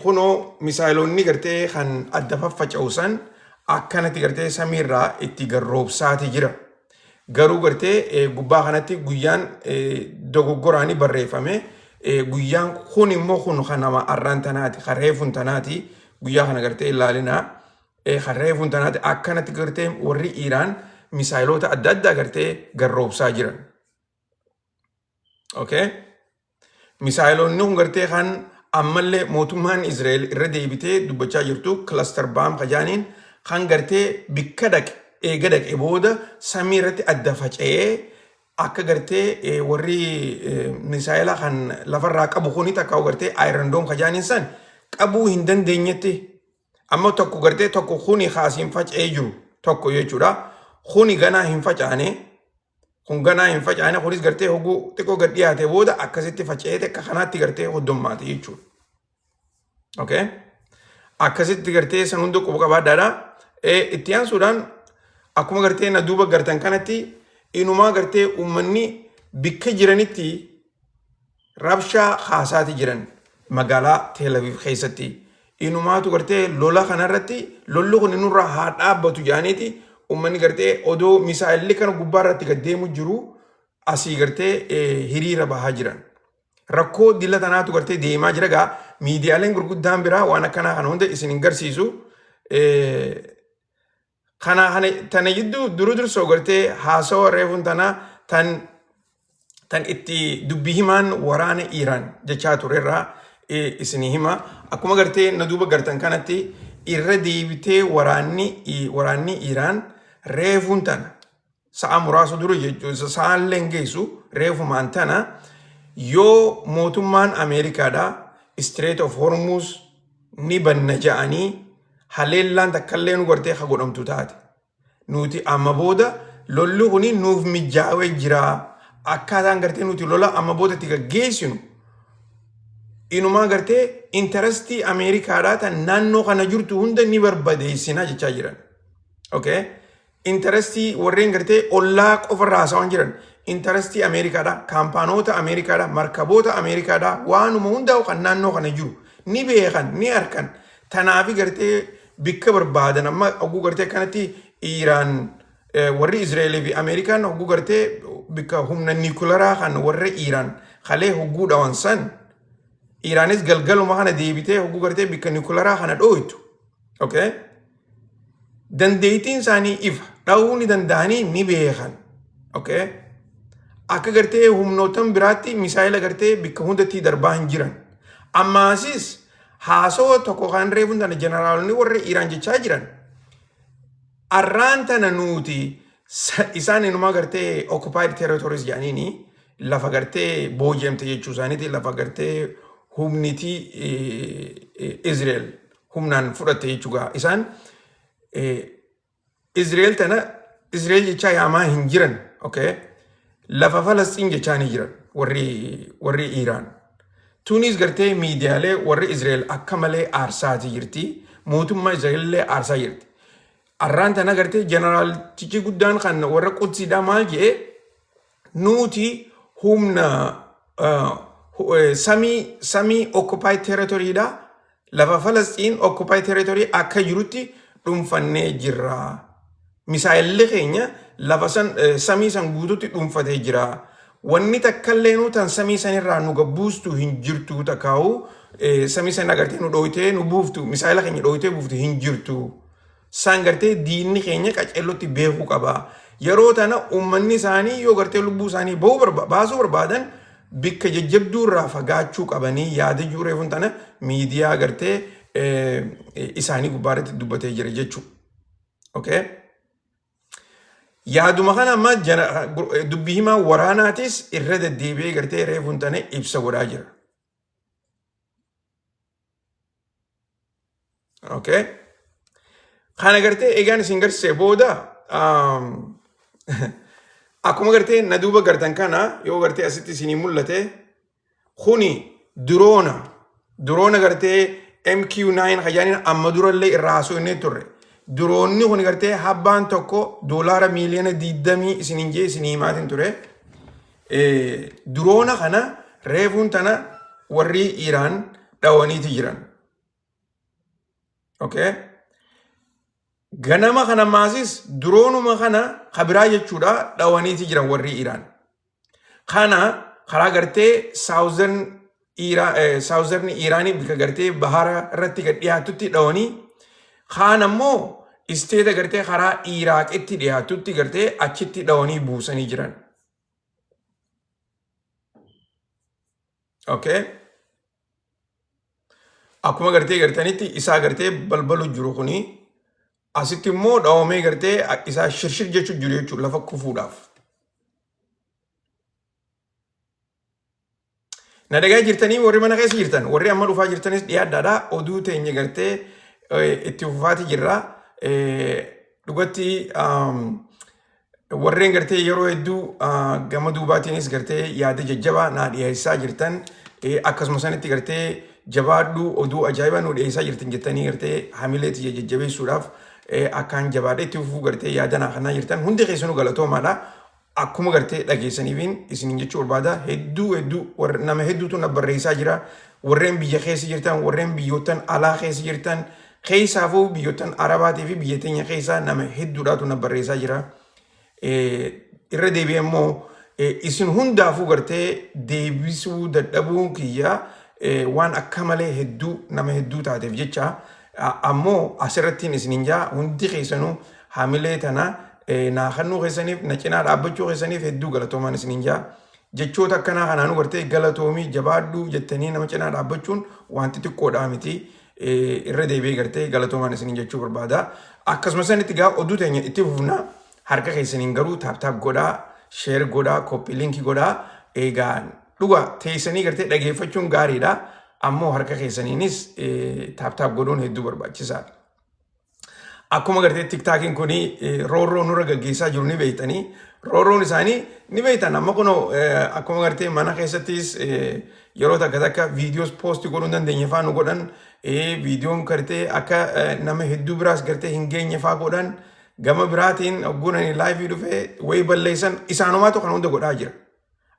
kunoo misaayilonni gartee kan adda faffaca'u san akkanatti gartee samiirraa itti garroobsaati jira. Garuu gartee gubbaa kanatti guyyaan dogoggoraanii barreeffame. Guyyaan kun immoo kun kan nama arraan tanaati kan reefuun tanaati guyyaa kana gartee ilaalinaa. Kan reefuun tanaati akkanatti gartee warri Iiraan misaayiloota adda addaa gartee garroobsaa jiran. Okay? Misaayilonni kun gartee kan ammallee mootummaan Israa'el irra deebitee dubbachaa jirtu cluster bomb kajaaniin kan gartee bikka dhaqe eega dhaqe booda samii irratti adda faca'ee akka gartee warri misaayila kan lafarraa qabu kuni takka gartee Iron Dome kajaaniin san qabuu hin dandeenyetti amma tokko gartee tokko kuni kaasiin faca'ee jiru tokko jechuudha. Kuni ganaa hin facaane. Kun ganaa hin facaane kunis gartee hoguu xiqqoo gad dhiyaate booda akkasitti faca'ee akka kanaatti gartee hoddommaate jechuudha. Okay? Akkasitti gartee san hunda quba qabaadhaadha. Itti aansuudhaan akkuma gartee na duuba gartan kanatti inumaa gartee uummanni bikka jiranitti rabshaa kaasaati jiran magaalaa Tel Aviv keessatti. Inumaatu gartee lola kanarratti lolli kun nurraa haa dhaabbatu jedhaniiti uummanni gartee odoo misaa'illi kana gubbaa irratti gad deemu jiru asii gartee hiriira bahaa jiran. Rakkoo dila tanaatu gartee deemaa jira gaa miidiyaaleen gurguddaan biraa waan akkanaa kana hunda isin hin garsiisu. Kana tana jidduu duru dursoo gartee haasawa reefuun tanaa tan tan itti dubbii himaan waraana Iiraan jechaa turerraa isinii hima. Akkuma gartee na duuba gartan kanatti irra deebitee waraanni Iiraan reefuun tana sa'a muraasa dura jechuun sa'aan illee geessu reefumaan tana yoo mootummaan Ameerikaadha Strait of Hormuz ni banna ja'anii haleellaan takkallee nu gartee ka godhamtu taate. Nuti amma booda lolli kuni nuuf mijaawee jira. Akkaataan gartee nuti lola amma booda itti gaggeessinu inumaa gartee interestii Ameerikaadhaa tan naannoo kana jirtu hunda ni barbadeessina jechaa jiran. Okay? Interestii warreen gartee ollaa qofarraa haasawaan jiran interestii Ameerikaadhaa, kaampaanoota Ameerikaadhaa, markaboota Ameerikaadhaa waanuma hundaa'u kan naannoo kana jiru ni beekan ni arkan. Tanaafi gartee bikka barbaadan amma hogguu gartee kanatti Iiraan warri Israa'elii fi Ameerikaan hogguu gartee bikka humna niikularaa kan warra Iiraan kalee hogguu dhawan san Iiraanis galgaluma kana deebitee hogguu gartee bikka niikularaa kana dhooytu. Okay? Dandeettiin isaanii ifa. Dha'uu ni danda'anii ni beekan. Okay? Akka gartee humnootan biraatti misaayila gartee bikka hundatti darbaa hin jiran. Ammaasis haasawa tokko kan reefuun tana jeneraalonni warra Iiraan jechaa jiran. Arraan tana nuti isaan inumaa gartee occupied territories jedhaniini lafa gartee booji'amte jechuu isaaniiti lafa gartee humniti Israel humnaan fudhatte jechuudha. Isaan Israel tana Israel jechaa yaamaa hin jiran. Okay? Lafa Falastiin jechaa ni jiran warri Iiraan. Tunis gartee miidiyaalee warri Israel akka malee aarsaati jirti. Mootummaa Israel illee aarsaa jirti. Arraan tana gartee jeneraaltichi guddaan kan warra Qudsiidhaa maal jedhee nuti humna samii occupied territoryidha. Lafa Falastiin occupied territory akka jirutti dhuunfannee jirra. Misaayilli keenya lafa san samii san guututti dhuunfatee jira. Wanni takkallee nu tan samii sanirraa nu gabbuustu hin jirtu takkaa'u samii san agartee nu dhooytee nu buuftu misaayila keenya dhooytee buuftu hin jirtu. San gartee diinni keenya qaceellotti beekuu qaba. Yeroo tana uummanni isaanii yoo gartee lubbuu isaanii baasuu barbaadan bikka jajjabduu irraa fagaachuu qabanii yaada jiru reefuun tana miidiyaa gartee isaanii gubbaarratti dubbatee jira jechuudha. Okay? Yaaduma kana amma dubbii himaa waraanaatis irra deddeebi'ee gartee reefuun tana ibsa godhaa jira. Okay? Kana gartee egaan isin garsiisee booda Akkuma gartee na duuba gartan kana yoo gartee asitti isinii mul'ate, kuni diroona gartee MQ9 kajaaniin amma durallee irraa haasoo inni turre. Diroonni kun gartee habbaan tokko $20 miiliyoona isiniin jee isinii himaatiin ture. Diroona kana reefuun tana warri Iraan dhawaniiti jiran. Okay. Ganama kana maasis diroonuma kana kabiraa jechuudha dhawaniiti jiran warri Iraan. Kana karaa gartee Southern Iraanii bika gartee bahara irratti gad dhiyaatutti dhawanii, kaan ammoo isteeta gartee karaa Iraaqitti dhiyaatutti gartee achitti dhawanii buusanii jiran. Okay. Akkuma gartee gartanitti isaa gartee balbalu jiru kuni asitti immoo dhawamee gartee isaa shirshir jechuu jiru jechuudha lafa kufuudhaaf. Na dhagaa jirtanii, warri mana keessa jirtan, warri amma dhufaa jirtanis dhiyaadhaadha. Oduu teenya gartee itti fufaati jirra. Dhugatti warreen gartee yeroo hedduu gama duubaatiinis gartee yaada jajjabaa naa dhiyeessaa jirtan, akkasuma sanitti gartee jabaadhu, oduu ajaa'ibaa nu dhiyeessaa jirtan jettanii gartee hamilee tiyya jajjabeessuudhaaf akkaan jabaadhee itti fufuu gartee yaada naa kennaa jirtan hundi keessanuu galatoomaadha. Akkuma gartee dhageessaniifiin isiniin jechuu barbaada, hedduu hedduu nama hedduutu na barreessaa jira. Warreen biyya keessa jirtan, warreen biyyoottan alaa keessa jirtan, keessaafuu biyyoottan arabaatii fi biyya teenya keessaa nama hedduudhaatu na barreessaa jira. Irra deebi'ee immoo isin hundaafuu gartee deebisuu dadhabuun kiyya waan akka malee hedduu nama hedduu taateef jecha, ammoo asirrattiin isiniin jaa, hundi keessanuu hamilee tana naa kennuu keessaniif, na cinaa dhaabbachuu keessaniif hedduu galatoomaan isiniin jaa. Jechoota akkanaa kanaanuu gartee galatoomii, jabaadhuu jettanii nama cinaa dhaabbachuun wanti xiqqoodhaa miti. Irra deebi'ee gartee galatoomaan isiniin jechuu barbaada. Akkasuma sanitti gaa oduu teenya itti fufna. Harka keessaniin garuu tap tap godhaa, share godhaa, copy link godhaa. Egaa dhugaa teessanii gartee dhageeffachuun gaariidha. Ammoo harka keessaniinis tap tap godhuun hedduu barbaachisaadha. Akkuma gartee TikTokiin kun roorroo nurra gaggeessaa jiru ni beektanii, roorroon isaanii ni beektan. Amma kunoo akkuma gartee mana keessattis yeroo takka takka viidiyoos post godhuu hin dandeenye faa nu godhan, viidiyoon gartee akka nama hedduu biraas gartee hin geenye faa godhan. Gama biraatiin hogguunanii live dhufee wayii balleessan, isaanumaatu kan hunda godhaa jira.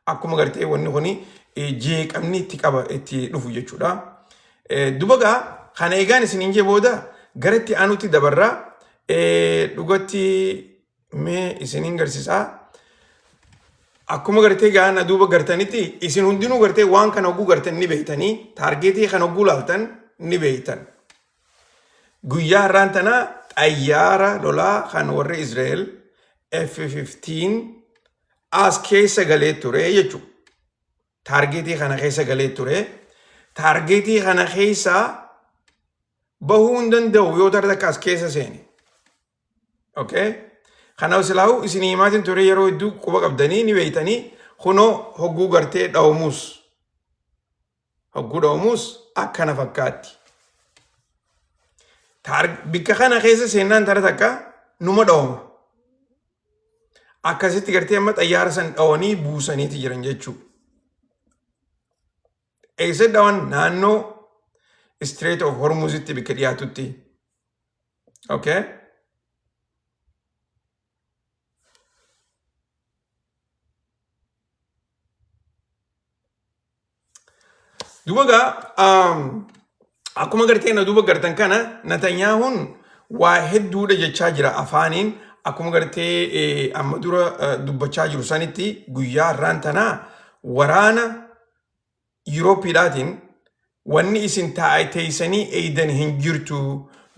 Akkuma gartee wanni kuni jeeqamni itti qaba itti dhufu jechuudha. Duba gaa kana eegaan isiniin jee booda gara itti aanutti dabarraa. Dhugatti mee isiniin garsiisaa. Akkuma gartee gaa na duuba gartanitti isin hundinuu gartee waan kana hogguu gartan ni beektanii, target kana hogguu laaltan ni beektan. Guyyaa har'aan tana xayyaara lolaa kan warri Israa'el F-15 as keessa galee ture jechuudha. Target kana keessa galee ture. Target kana keessa bahuu hin danda'u yoo tara takka as keessa seene. Okay? Kanaaf silaa'u isin himaatiin ture, yeroo hedduu quba qabdanii ni beektanii, kunoo hogguu gartee dha'umuus hogguu dha'umuus akkana fakkaatti. Bikka kana keessa seennaan tara takka numa dha'uma. Akkasitti gartee amma xayyaara san dhawanii buusaniiti jiran jechuudha. Eessa dhawan? Naannoo Strait of Hormuzitti bikka dhiyaatutti. Okay. Duuba gaa akkuma gartee na duuba gartan kana Natanyaahuun waa hedduudha jechaa jira afaaniin. Akkuma gartee amma dura dubbachaa jiru sanitti guyyaa har'aan tanaa waraana Yuurooppiidhaatiin wanni isin taa'e teessanii eeydan hin jirtu.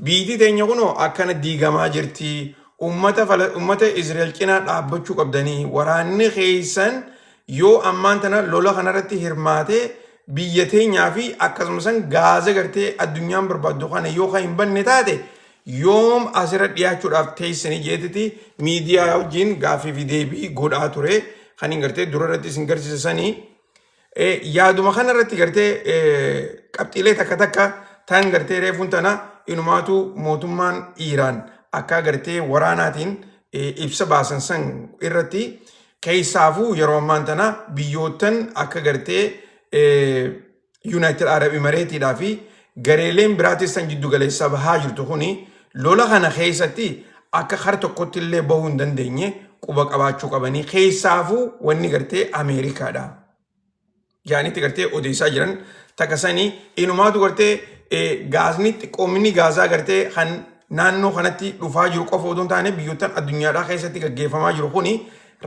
Biitii teenya kunoo akkana diigamaa jirti. Ummata Israa'el cinaa dhaabbachuu qabdanii, waraanni keessan yoo ammaan tana lola kanarratti hirmaatee biyya teenyaa fi akkasuma san Gaaza gartee addunyaan barbaaddu kana yoo kan hin banne taate yoom asirra dhiyaachuudhaaf teessanii jeetiti miidiyaa wajjin gaaffii fi deebii godhaa ture kan hin gartee dura irratti isin garsiisa sanii. Yaaduma kana irratti gartee qabxiilee takka takka tan gartee reefuun tana inumaatu mootummaan Iiraan akka gartee waraanaatiin ibsa baasan san irratti Keessaafuu yeroo ammaan tana biyyoottan akka gartee United Arab Emiratesiidhaa fi gareeleen biraatis san jiddu galeessa bahaa jirtu kuni lola kana keessatti akka har tokkotti illee bahuu hin dandeenye quba qabaachuu qabanii keessaafuu wanni gartee Ameerikaadha. Jaanitti gartee odeessaa jiran takka sanii inumaatu gartee gaazni xiqqoominni gaazaa gartee kan naannoo kanatti dhufaa jiru qofa otoo hin taane biyyoottan addunyaadhaa keessatti gaggeeffamaa jiru kuni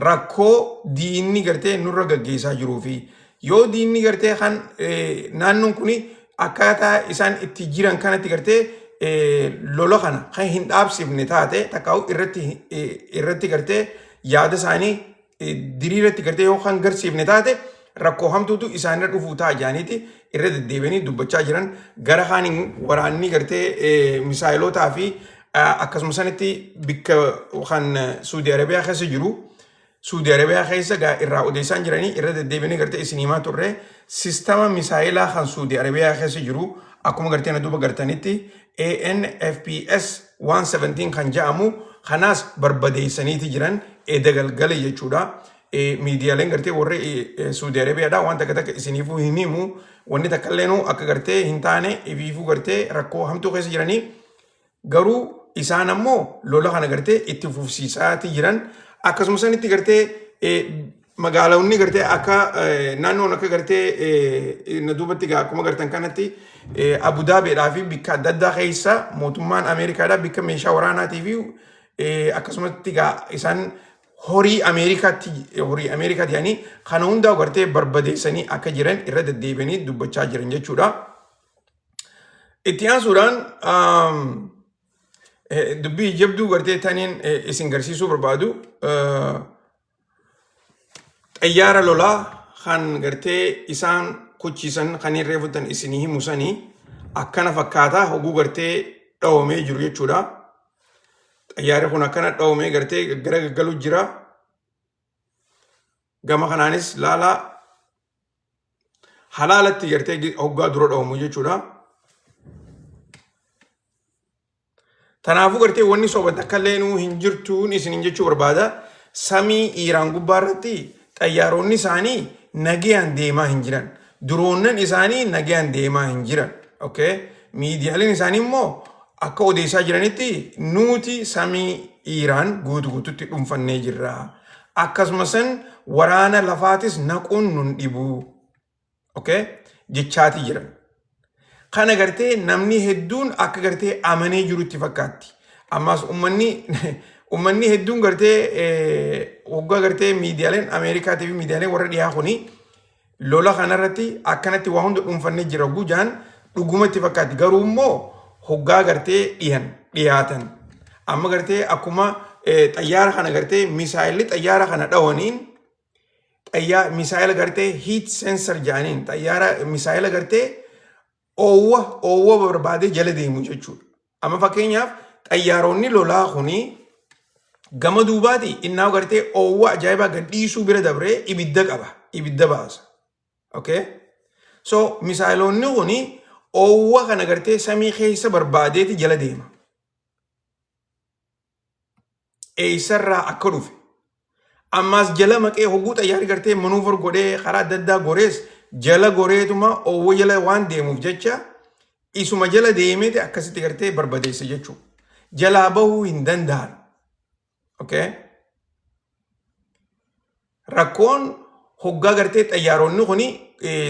rakkoo diinni gartee nurra gaggeessaa jiruu fi yoo diinni gartee kan naannoon kuni akkaataa isaan itti jiran kanatti gartee lola kana kan hin dhaabsifne taate takkaa'u irratti gartee yaada isaanii diriiratti gartee yoo kan garsiifne taate rakkoo hamtuutu isaanirra dhufuu ta'a jaaniiti irra deddeebi'anii dubbachaa jiran. Gara kaaniin waraanni gartee misaayilotaa fi akkasuma sanitti bikka kan Suudi Arabiyaa keessa jiru Suudi Arabiyaa keessa gaa irraa odeessaan jiranii irra deddeebi'anii gartee isin himaa turre sistama misaayilaa kan Suudi Arabiyaa keessa jiru akkuma gartee na duuba gartanitti ANFPS 117 kan jedhamu kanaas barbadeessaniiti jiran edda galgala jechuudha. Miidiyaaleen gartee warri Suudi Arabiyaadha waan takka takka isiniifuu hin himu wanni takka illeenuu akka gartee hin taane ifiifuu gartee rakkoo hamtuu keessa jiranii garuu isaan ammoo lola kana gartee itti fufsiisaati jiran akkasuma sanitti gartee magaalonni gartee akka naannoon akka gartee na duubatti gaa akkuma gartan kanatti Abu Daabiidhaa fi bikka adda addaa keessa mootummaan Ameerikaadhaa bikka meeshaa waraanaatii fi akkasumatti gaa isaan horii Ameerikaatti horii Ameerikaatti yaanii kana hundaa gartee barbadeessanii akka jiran irra deddeebi'anii dubbachaa jiran jechuudha. Itti aansuudhaan dubbii jabduu gartee taniin isin garsiisuu barbaadu xayyaara lolaa kan gartee isaan kuchiisan kan hin reefutan isinii himu sanii akkana fakkaataa hoguu gartee dhawamee jiru jechuudha. Xayyaarri kun akkana dhawamee gartee gara gaggalu jira. Gama kanaanis laalaa halaalatti gartee hoggaa dura dhawamu jechuudha. Tanaafuu gartee wanni soba takka illee nuu hin jirtuun isiniin jechuu barbaada. Samii Iiraan gubbaa irratti xayyaaronni isaanii nagayaan deemaa hin jiran. Diroonnan isaanii nagayaan deemaa hin jiran. Okay? Miidiyaaleen isaanii immoo akka odeessaa jiranitti nuti samii Iiraan guutu guututti dhuunfannee jirra. Akkasuma san waraana lafaatis naquun nun dhibu. Okay? Jechaati jiran. Kana gartee namni hedduun akka gartee amanee jirutti fakkaatti. Ammas ummanni hedduun gartee waggaa gartee miidiyaaleen Ameerikaatii fi miidiyaaleen warra dhiyaa kuni lola kanarratti akkanatti waa hunda dhuunfannee jira gujaan dhugumatti fakkaatti. Garuu immoo hoggaa gartee dhiyan dhiyaatan. Amma gartee akkuma xayyaara kana gartee misaayilli xayyaara kana dhawaniin xayyaa misaayila gartee heat sensor jedhaniin xayyaara misaayila gartee oowwa barbaadee jala deemu jechuudha. Amma fakkeenyaaf xayyaaronni lolaa kuni gama duubaati innaa gartee oowwa ajaa'ibaa gad dhiisuu bira dabree ibidda qaba ibidda baasa. Okay? So misaayilonni kuni oowwa kana gartee samii keessa barbaadeeti jala deema. Eessarraa akka dhufe. Ammaas jala maqee hogguu xayyaarri gartee maneuver godhee karaa adda addaa gorees jala goreetuma oowwa jala waan deemuuf jecha isuma jala deemeeti akkasitti gartee barbadeessa jechuudha. Jalaa bahuu hin danda'an. Okay? Rakkoon hoggaa gartee xayyaaronni kuni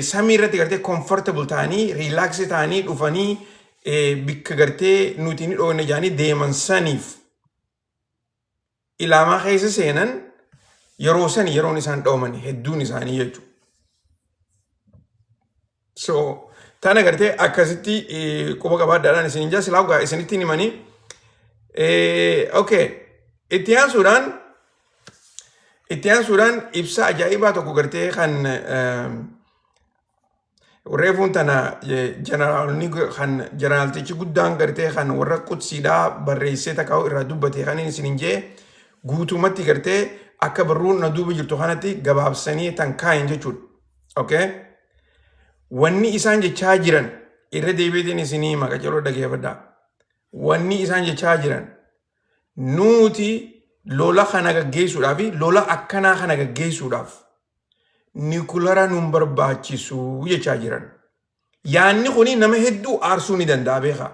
samii irratti gartee comfortable ta'anii relax ta'anii dhufanii bikka gartee nuti ni dhoofne jedhanii deeman saniif ilaamaa keessa seenan yeroo sani yeroon isaan dhooman hedduun isaanii jechuudha. So tana gartee akkasitti quba qabaadhaadhaan isin jaa silaa gaa isinitti himanii. Okay. Itti aansuudhaan ibsa ajaa'ibaa tokko gartee kan reefuun tana jeneraalonni kan jeneraaltichi guddaan gartee kan warra qudsiidhaa barreessee takkaa'u irraa dubbate kan inni isin jee guutumatti gartee akka barruun na duuba jirtu kanatti gabaabsanii tan kaayin jechuudha. Okay? Wanni isaan jechaa jiran irra deebiitiin isinii maqaa caloo dhageeffadhaa. Wanni isaan jechaa jiran nuti Lola kana gaggeessuudhaaf lola akkanaa kana gaggeessuudhaaf nikulara nun barbaachisu jechaa jiran. Yaanni kuni nama hedduu aarsuu ni danda'a beekaa.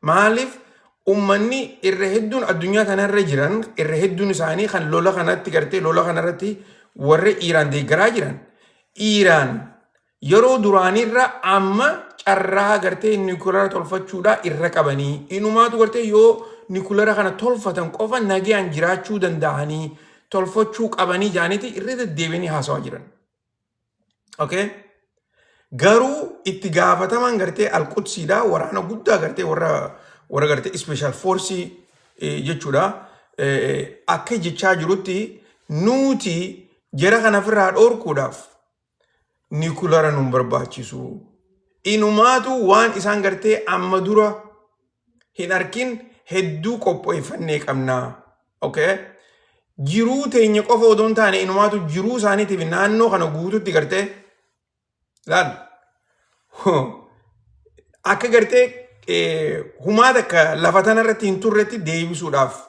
Maaliif ummanni irra hedduun addunyaa kanarra jiran irra hedduun isaanii kan lola kanatti gartee lola kanarratti warra Iiraan deeggaraa jiran. Iiraan yeroo duraanirra amma carraa gartee nikulara tolfachuudhaa irra qabanii inumaatu gartee yoo nikulara kana tolfatan qofa nagayaan jiraachuu danda'anii tolfachuu qabanii jaaniiti irra deddeebianii haasawaa jiran. Okay? Garuu itti gaafatamaan gartee alqudsiidha waraana guddaa gartee warra warra gartee special force jechuudha. Akka jechaa jirutti nuti jara kana ofirraa dhoorkuudhaaf nikulara nun barbaachisu. Inumaatu waan isaan gartee amma dura hin arkin hedduu qopheeffannee qabna. Okay? Jiruu teenya qofa odoo hin taane inumaatu jiruu isaaniitiif naannoo kana guututti gartee laal akka gartee humaa takka lafa tanarratti hin turretti deebisuudhaaf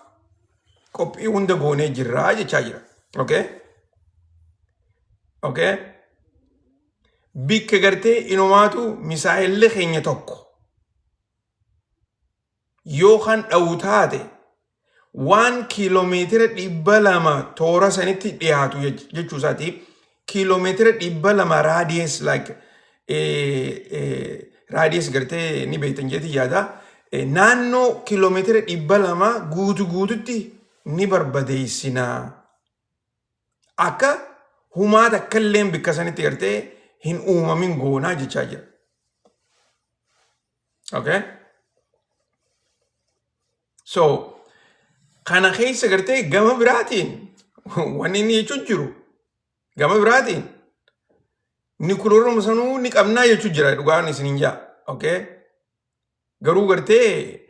qophii hunda goonee jirra jechaa jira. Okay? Okay? Bikka gartee inumaatu misaa'elli keenya tokko yoo kan dha'u taate waan kiiloomeetira 200 toora sanitti dhiyaatu jechuu isaati. Kiiloomeetira 200 radius like radius gartee ni beektan jeetii yaada. Naannoo kiiloomeetira 200 guutu guututti ni barbadeessina. Akka humaa takka illee bikka sanitti gartee hin uumamin goonaa jechaa jira. Okay? So, kana keessa gartee gama biraatiin wanni inni jechuun jiru gama biraatiin nikulooruma sanuu ni qabnaa jechuun jira dhugaan isin hin jaa. Okay? Garuu gartee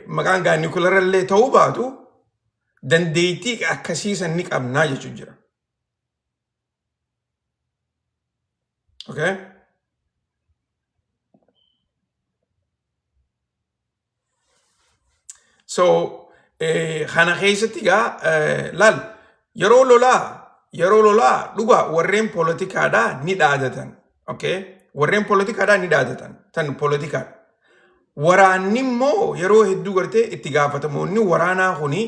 maqaan gaa nikularallee ta'uu baatu dandeettii akkasii san ni qabnaa jechuun jira. Okay? So, kana keessatti egaa laal yeroo lolaa dhugaa warreen poolitikaadhaa ni dhaadatan. Okay? Warreen poolitikaadhaa ni dhaadatan. Tan poolitikaadha. Waraanni immoo yeroo hedduu gartee itti gaafatamoonni waraanaa kuni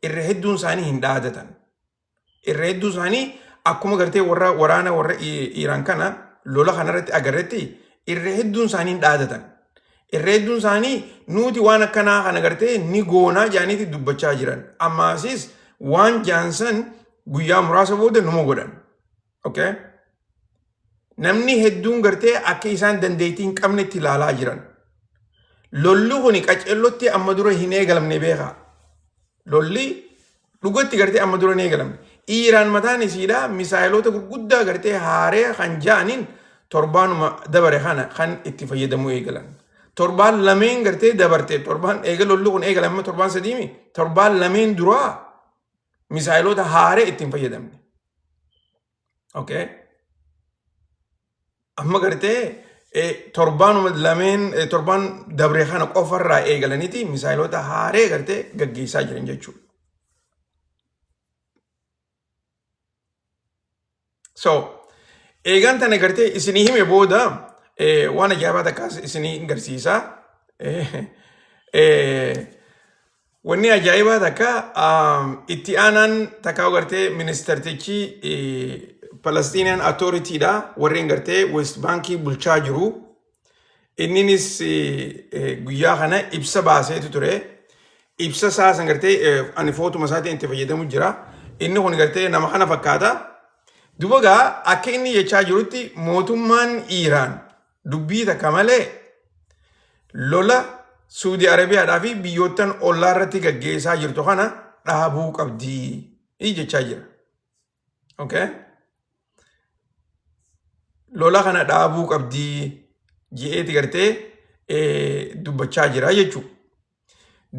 irra hedduun isaanii hin dhaadatan. Irra hedduu isaanii akkuma gartee warra waraana warra Iiraan kana lola kanarratti agarretti irra hedduun isaanii hin dhaadatan. Irra hedduun isaanii nuti waan akkanaa kana gartee ni goonaa jedhaniiti dubbachaa jiran. Ammaasis waan jaansan guyyaa muraasa booda numa godhan. Okay? Namni hedduun gartee akka isaan dandeettii hin qabnetti ilaalaa jiran. Lolli kuni qaceellotti amma dura hin eegalamne beekaa. Lolli dhugatti gartee amma dura hin eegalamne. Iiraan mataan isiidha misaayiloota gurguddaa gartee haaree kan ja'aniin torbaanuma dabare kana kan itti fayyadamuu eegalan. Torbaan lameen gartee dabarte torbaan eega lolli kun eegalame torbaan sadiimi torbaan lameen duraa misaayiloota haaree ittiin fayyadamne. Okay. Amma gartee torbaanuma lameen torbaan dabre kana qofarraa eegalaniiti misaayiloota haaree gartee gaggeessaa jiran jechuudha. So eegaan tana gartee isinii hime booda waan ajaa'ibaa takkaas isinii garsiisa. Wanni ajaa'ibaa takka itti aanaan takka gartee ministeertichi Palestinian Authority'dha warreen gartee West Bankii bulchaa jiru. Inninis guyyaa kana ibsa baaseetu ture. Ibsa isaa san gartee ani footuma isaatiin itti fayyadamu jira. Inni kun gartee nama kana fakkaata. Duba gaa akka inni jechaa jirutti mootummaan Iiraan dubbii takka malee lola Suudi Arabiyaadhaa fi biyyoottan ollaa irratti gaggeessaa jirtu kana dhaabuu qabdi jechaa jira. Okay? Lola kana dhaabuu qabdi je'eeti gartee dubbachaa jira jechuudha.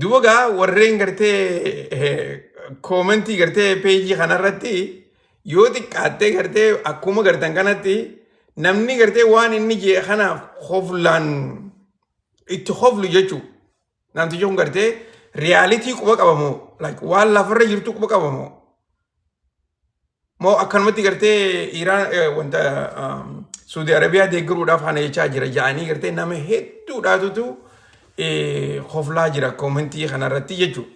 Duuba gaa warreen gartee koomentii gartee peejii kanarratti yoo xiqqaattee gartee akkuma gartan kanatti namni gartee waan inni jee kanaaf hoflaan itti hoflu jechuudha. Namtichi kun gartee Reality quba qabamoo, like waan lafarra jirtu quba qabamoo, moo akkanumatti gartee Iraan wanta Saudi Arabiyaa deeggaruudhaaf kana jechaa jira ja'anii gartee nama hedduudhaatutu koflaa jira comment kanarratti jechuudha.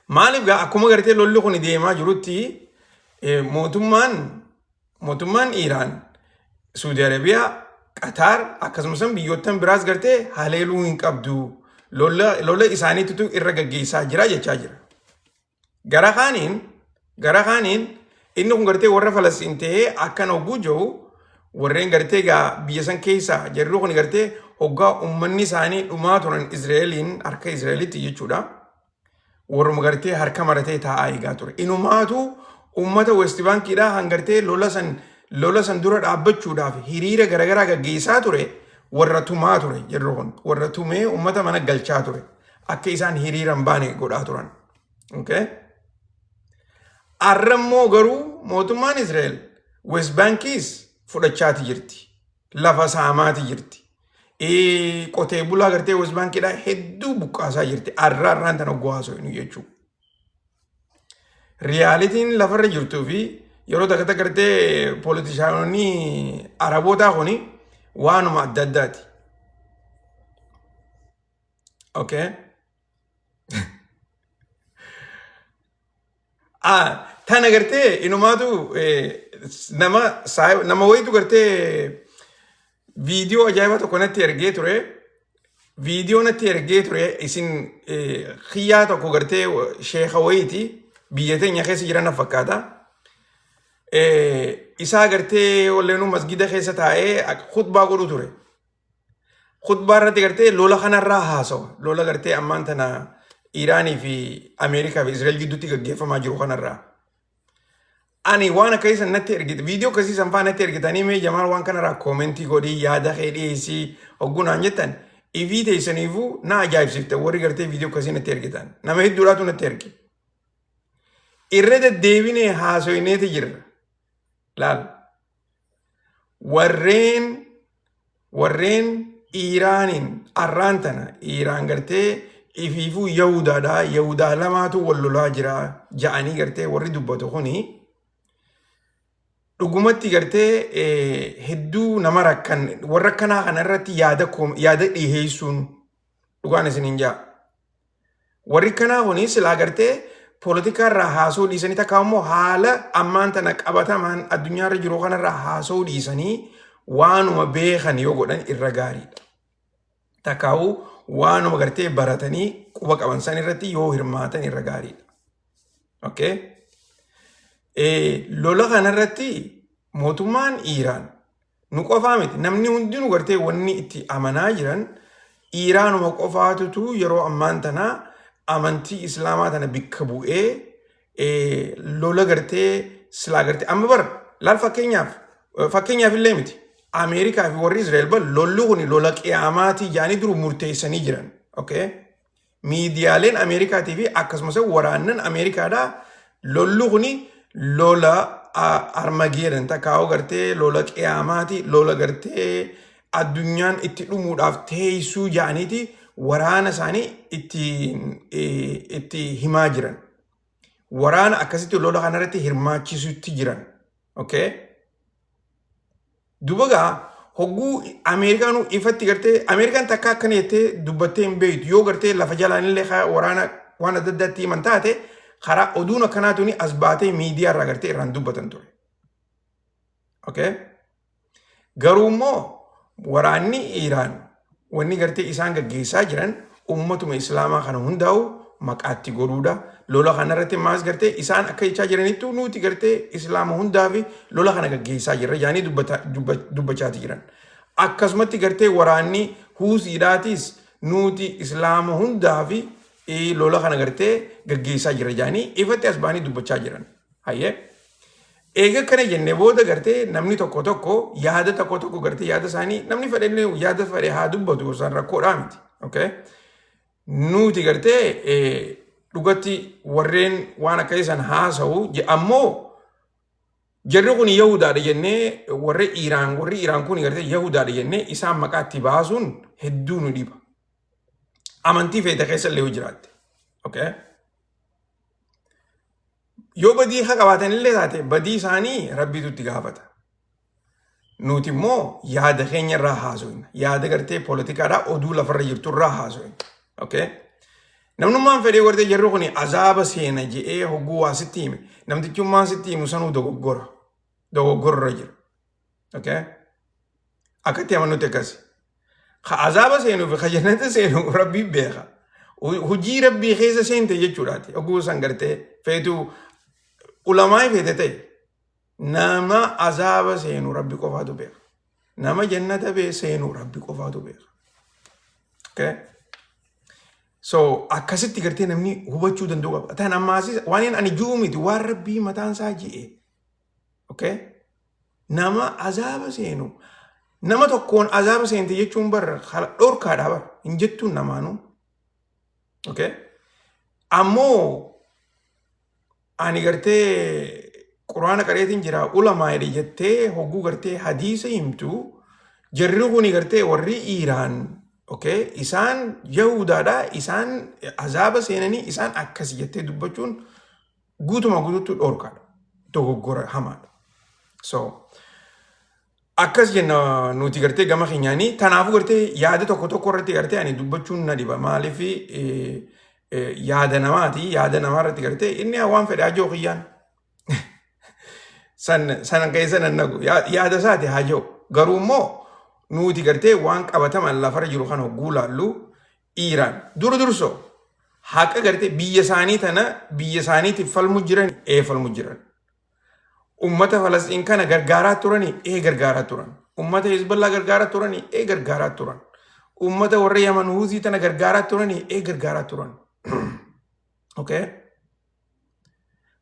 Maaliif gaa, akkuma gartee lolli kun deemaa jirutti mootummaan Iraan Saudi Arabiyaa, Qataar akkasumas biyyoottan biraas gartee haleeluu hin qabdu. Lola isaaniitu irra gaggeessaa jira jechaa jira. Gara kaaniin inni kun gartee warra Falastiin ta'ee akkana hogguu jiru, warreen gartee gaa biyya san keessa jarri kun gartee hoggaa uummanni isaanii dhumaa turan Israa'eliin harka Israa'elitti jechuudha. Warruma gartee harka maratee taa'aa eegaa ture. Inumaatu uummata West Bankiidhaa hangartee lola san dura dhaabbachuudhaaf hiriira garaagaraa gaggeessaa ture, warra tumaa ture. Jarri kun warra tumee uummata mana galchaa ture, akka isaan hiriira hin baane godhaa turan. Okay? Arra immoo garuu mootummaan Israa'el West Bankiis fudhachaati jirti. Lafa saamaati jirti. Qotee bulaa gartee West Bankiidhaa hedduu buqqaasaa jirti. Arra arraan tana haasofnu jechuudha. Realityn lafarra jirtuu fi yeroo takka takka gartee politicianonni Arabootaa kuni waanuma adda addaati. Okay. Ah, tana gartee inumaatu nama wayitu gartee viidiyoo ajaa'ibaa tokko natti ergee ture. Viidiyoo natti ergee ture isin xiyyaa tokko gartee sheeka wayiiti, biyya teenya keessa jiran na fakkaata. Isaa gartee walleenuu masgida keessa taa'ee khutbaa godhu ture. Khutbaa irratti gartee lola kanarraa haasawa. Lola gartee ammaan tana Iraanii fi Ameerikaa fi Israa'el gidduutti gaggeeffamaa jiru kanarraa. Ani waan akkasii san natti ergite, viidiyoo akkasii san fa'aa natti ergitanii, "Mee Jamaal, waan kanarraa comment godhii, yaada kee dhiyeessii," hogguu naan jettan, ifii teessaniifuu na ajaa'ibsiifte. Warri gartee viidiyoo akkasii natti ergitan nama hedduudhaatu natti erge. Irra deddeebinee haasoyneeti jirra. Laal, warreen Iiraaniin arraan tana Iiraan gartee ifiifuu Yahudaadha, Yahudaa lamaatu wal lolaa jira ja'anii gartee warri dubbatu kuni dhugumatti gartee hedduu nama rakkan. Warra akkanaa kana irratti yaada dhiheessuun dhugaan isin hin jaa. Warri kanaa kuni silaa gartee poolitikaa irraa haasoo dhiisanii, takka immoo haala ammaan tana qabatamaan addunyaarra jiru kanarraa haasoo dhiisanii waanuma beekan yoo godhan irra gaariidha. Takkaa'uu waanuma gartee baratanii quba qaban san irratti yoo hirmaatan irra gaariidha. Okay? Lola kanarratti mootummaan Iiraan nu qofaa miti, namni hundinuu gartee wanni itti amanaa jiran Iiraanuma qofaatutu yeroo ammaan tana amantii Islaamaa tana bikka bu'ee lola gartee silaa gartee amma bara laal, fakkeenyaaf illee miti, Ameerikaa fi warri Israa'el bar lolli kun lola qiyaamaatii jaanii duru murteessanii jiran. Okay? Miidiyaaleen Ameerikaatii fi akkasumas waraannan Ameerikaadhaa lolli kuni lola Armageedhan takkaa'uu gartee lola qiyaamaati, lola gartee addunyaan itti dhumuudhaaf teessuu jaaniiti waraana isaanii itti himaa jiran. Waraana akkasitti lola kanarratti hirmaachisutti jiran. Okay? Duba gaa hogguu Ameerikaanuu ifatti gartee, Ameerikaan takka akkana jettee dubbattee hin beektu, yoo gartee lafa jalaan illee waraana waan adda addaatti himan taate, karaa oduun akkanaa tuni as baatee miidiyaa irraa gartee irraan dubbatan ture. Okay? Garuu immoo waraanni Iiraan wanni gartee isaan gaggeessaa jiran ummatuma Islaamaa kana hundaa'u maqaatti godhuudha. Lola kanarratti maas gartee isaan akka jechaa jiranittu nuti gartee Islaama hundaa fi lola kana gaggeessaa jirra jaanii dubbachaati jiran. Akkasumatti gartee waraanni Huusiidhaatis nuti Islaama hundaa fi lola kana gartee gaggeessaa jirra jaanii ifatti as ba'anii dubbachaa jiran. Hayyee. Eega kana jennee booda gartee namni tokko tokko yaada tokko tokko gartee yaada isaanii, namni fedhe yaada fedhe haa dubbatu, isaan rakkoodhaa miti. Okay? Nuti gartee dhugatti warreen waan akka isaan haasa'u ammoo jarri kun Yahudaadha jennee, warri Iraan kun gartee Yahudaadha jennee isaan maqaa itti baasuun hedduu nu dhiba. Amantii feete keessa illee yoo jiraatte. Okay? Yoo badii haa qabaatan illee taate badii isaanii rabbiitu itti gaafata. Nuti immoo yaada keenya irraa haasofna. Yaada gartee poolitikaadhaa oduu lafarra jirtu irraa haasofna. Okay? Namnummaan fedhee gartee jarri kun azaaba seena je'ee hogguu waa sitti hime. Namtichummaan sitti himu sanuu dogoggora. Dogoggora irra jira. Okay? Akkatti amanutti akkasi. Ka azaaba seenuu fi ka jannata seenu rabbii beeka. Hojii rabbii keessa seente jechuudhaati. Hogguu san gartee feetu ulamaa feete ta'e nama azaaba seenu rabbi qofaatu beeka. Nama jannata bee seenu rabbi qofaatu beeka. Okay? So akkasitti gartee namni hubachuu danda'u qaba. Tan ammaas waan inni ani ji'u miti waan rabbii mataan isaa ji'e. Okay? Nama azaaba seenu. Nama tokkoon azaaba seente jechuun bar dhorkaadha bar hin jettuun namaanuu. Okay? Ammoo ani gartee quraana qareetiin jira ulamaa jedhe jettee hogguu gartee hadiisa himtu jarri kuni gartee warri Iiraan okay isaan Yahudaadha isaan azaaba seenanii isaan akkasi jettee dubbachuun guutuma guututti dhorkaadha. Dogoggora hamaadha. So akkas jenna nuti gartee gama keenyaanii tanaafuu gartee yaada tokko tokko irratti gartee ani dubbachuun na dhiba maaliif yaada namaati yaada namaa irratti gartee inni waan fedhe hajoo kiyyaan san san keessa nan nagu yaada isaati hajoo garuu immoo nuti gartee waan qabataman lafarra jiru kana hogguu laallu Iiraan dura dursoo haqa gartee biyya isaanii tana biyya isaaniitiif falmu jiran ee falmu jiran. Ummata Falasxiin kana gargaaraa turanii ee gargaaraa turan. Ummata Hizballaa gargaaraa turanii ee gargaaraa turan. Ummata warra Yaman Huuzii tana gargaaraa turanii ee gargaaraa turan. Okay?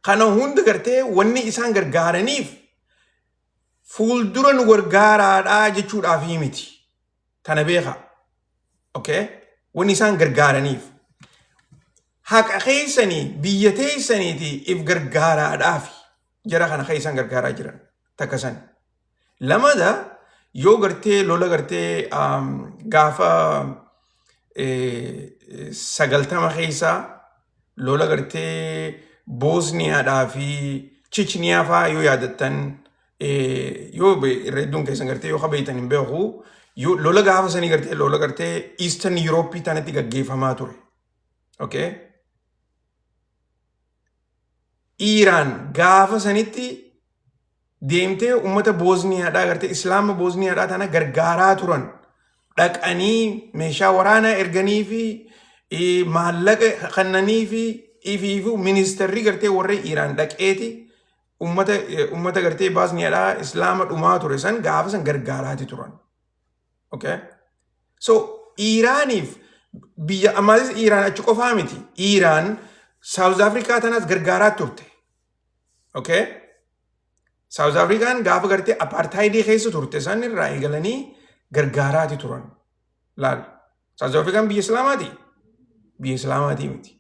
Kana hunda gartee wanni isaan gargaaraniif fuuldura nu gargaaraadhaa jechuudhaaf miti. Tana beekaa. Okay? Wanni isaan gargaaraniif. Haqa keessanii biyya teessaniiti if gargaaraadhaaf jara kana kan isaan gargaaraa jiran takka san. Lamada yoo gartee lola gartee gaafa 90 keessa lola gartee Boosniyaadhaa fi Chichniyaa fa'aa yoo yaadattan yoo irra hedduun keessan gartee yoo kabeeytan hin beeku yoo lola gaafa sanii gartee lola gartee Eastern Europe tanatti gaggeeffamaa ture. Okay? Iiraan gaafa sanitti deemtee uummata Boosniyaadhaa gartee Islaama Boosniyaadhaa tana gargaaraa turan. Dhaqanii meeshaa waraanaa erganii fi maallaqa kennanii fi ifiifuu ministeerri gartee warra Iiraan dhaqeeti ummata gartee Baasniyaadhaa Islaama dhumaa ture san gaafa san gargaaraati turan. Okay? So Iiraaniif biyya ammaatis Iiraan achi qofaa miti. Iiraan South Africa tanas gargaaraa turte. Okay? South Afrikaan gaafa gartee apartaayidii keessa turte san irraa eegalanii gargaaraati turan. Laal. South Afrikaan biyya Islaamaati? Biyya Islaamaatii miti.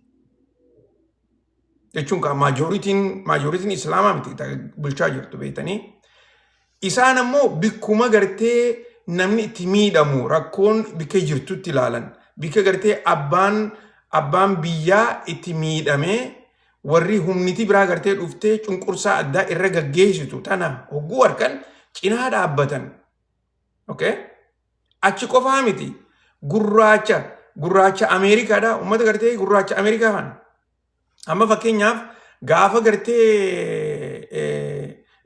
Jechuun kaa maajoritiin Islaamaa miti ta bulchaa jirtu beektanii. Isaan ammoo bikkuma gartee namni itti miidhamu rakkoon bikka jirtutti ilaalan. Bikka gartee abbaan biyyaa itti miidhamee warri humniti biraa gartee dhuftee cunqursaa addaa irra gaggeessitu tana hogguu harkan cinaa dhaabbatan. Okay? Achi qofaa miti. Gurraacha Ameerikaadha. Uummata gartee gurraacha Ameerikaa kana. Amma fakkeenyaaf gaafa gartee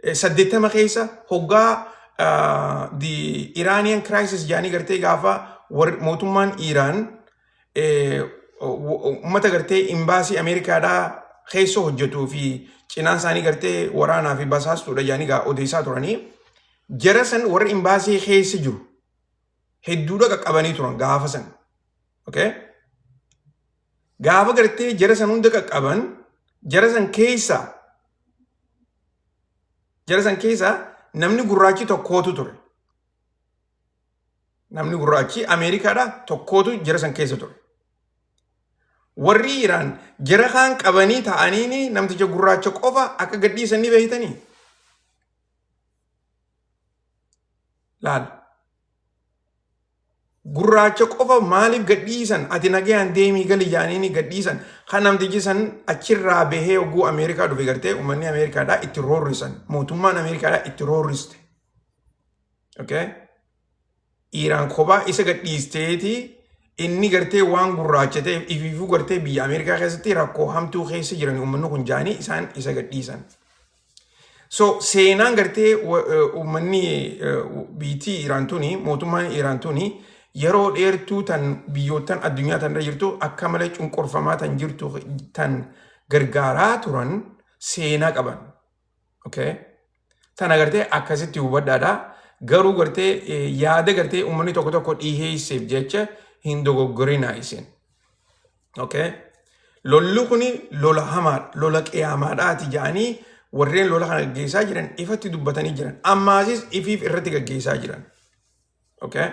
80 keessa hoggaa the Iranian crisis jedhanii gartee gaafa mootummaan Iraan uummata gartee imbaasii Ameerikaadhaa keessa hojjetuu fi cinaan isaanii gartee waraanaa fi basaastuudha jedhanii gaa odeessaa turanii jara san warra imbaasii keessa jiru hedduudha qaqqabanii turan gaafa san. Okay? Gaafa gartee jara san hunda qaqqaban jara san keessa namni gurraachi tokkootu ture. Namni gurraachi Ameerikaadha tokkootu jara san keessa ture. Warri Iraan jara kaan qabanii ta'aniini namticha gurraacha qofa akka gadhiisan ni beektanii. Laal. Gurraacha qofa maaliif gadhiisan? Ati nagayaan deemii gali jaaniini gadhiisan. Kan namtichi san achirraa bahee hogguu Ameerikaa dhufe gartee uummanni Ameerikaadhaa itti roorrisan. Mootummaan Ameerikaadhaa itti roorriste. Okay? Iiraan kophaa isa gadhiisteeti inni gartee waan gurraacha ta'eef ifiifuu gartee biyya Ameerikaa keessatti rakkoo hamtuu keessa jiran uummanni kun jaanii isaan isa gadhiisan. So seenaan gartee uummanni biitii Iiraan tuni, mootummaan Iiraan tuni yeroo dheertuu tan biyyoottan addunyaa tanarra jirtu akka malee cunqurfamaa tan jirtu tan gargaaraa turan seenaa qaban. Okay? Tana gartee akkasitti hubadhaadha. Garuu gartee yaada gartee uummanni tokko tokko dhiheesseef jecha hin dogoggorinaa isin. Okay? Lolli kuni lola hamaadha, lola qiyaamaadhaati jedhanii warreen lola kana gaggeessaa jiran ifatti dubbatanii jiran. Ammaasis ifiif irratti gaggeessaa jiran. Okay?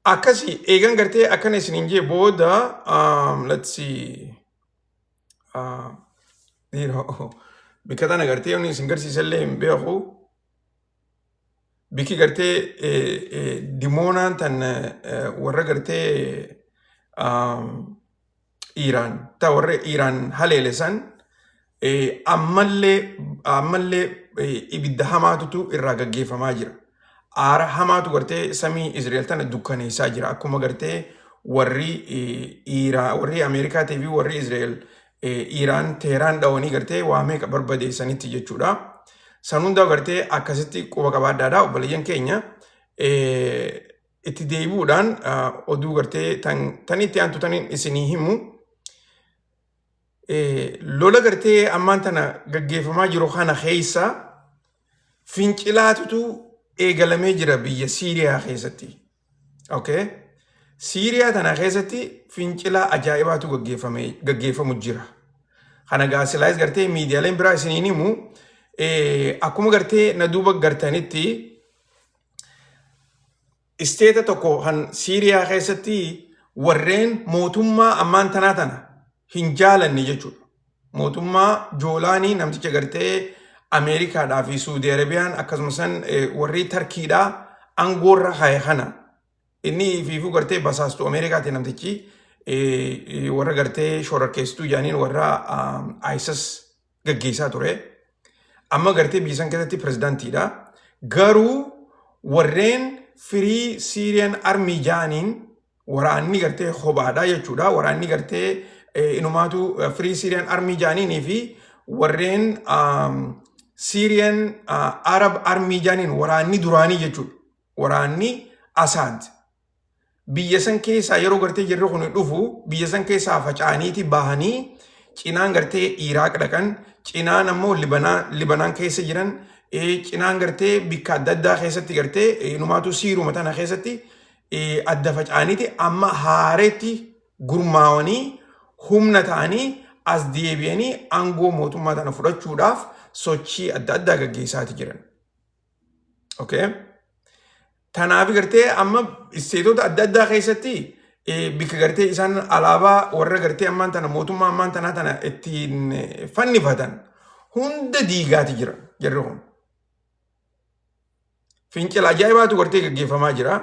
Akkasi eegan gartee akkana isiniin jee booda let's see, dhiiroo bikka tana gartee inni isin garsiisallee hin beeku. Bikki gartee dimoonaan tan warra gartee Iiraan ta warra Iiraan haleele san ammallee ibidda hamaatutu irraa gaggeeffamaa jira. Aara hamaatu gartee samii Israa'el tana dukkaneessaa jira. Akkuma gartee warri Iiraan, warri Ameerikaatii fi warri Israa'el Iiraan Teheraan dhawanii gartee waa meeqa barbadeessanitti jechuudha. San hundaa gartee akkasitti quba qabaadhaadha obboleeyyan keenya. Itti deebi'uudhaan oduu gartee tan itti aantu taniin isinii himu. Lola gartee ammaan tana gaggeeffamaa jiru kana keessa fincilaatutu eegalamee jira biyya Siiriyaa keessatti. Okay. Siiriyaa tana keessatti fincilaa ajaa'ibaatu gaggeeffamu jira. Kana gaa silaayis gartee miidiyaaleen biraa isiniin himu, akkuma gartee na duuba gartanitti isteeta tokko kan Siiriyaa keessatti warreen mootummaa ammaan tanaa tana hin jaalanne jechuudha. Mootummaa Joolaanii namticha gartee Ameerikaadhaa fi Suudi Arabiyaan akkasumas warri Tarkiidhaa aangoorra kaa'e kana, inni ifiifuu gartee basaastuu Ameerikaati namtichi, warra gartee shororkeessituu jedhaniin warra ISIS gaggeessaa ture. Amma gartee biyya san keessatti pirezidaantiidha. Garuu warreen Free Syrian Army jedhaniin waraanni gartee kophaadha jechuudha. Waraanni gartee inumaatu Free Syrian Army jedhaniinii fi warreen Syrian Arab Army jedhaniin waraanni duraanii jechuudha. Waraanni Asaad biyya san keessaa yeroo gartee jirri kun dhufu biyya san keessaa faca'aniiti bahanii cinaan gartee Iraaq dhaqan, cinaan ammoo Libanaan keessa jiran, cinaan gartee bikka adda addaa keessatti gartee inumaatu Siiruma tana keessatti adda faca'aniiti amma haareetti gurmaawanii humna ta'anii as deebi'anii aangoo mootummaa tana fudhachuudhaaf sochii adda addaa gaggeessaati jiran. Okay. Tanaaf gartee amma isteetota adda addaa keessatti bikka gartee isaan alaabaa warra gartee ammaan tana mootummaa ammaan tanaa tana ittiin fannifatan hunda diigaati jira jarri kun. Fincila ajaa'ibaatu gartee gaggeeffamaa jira.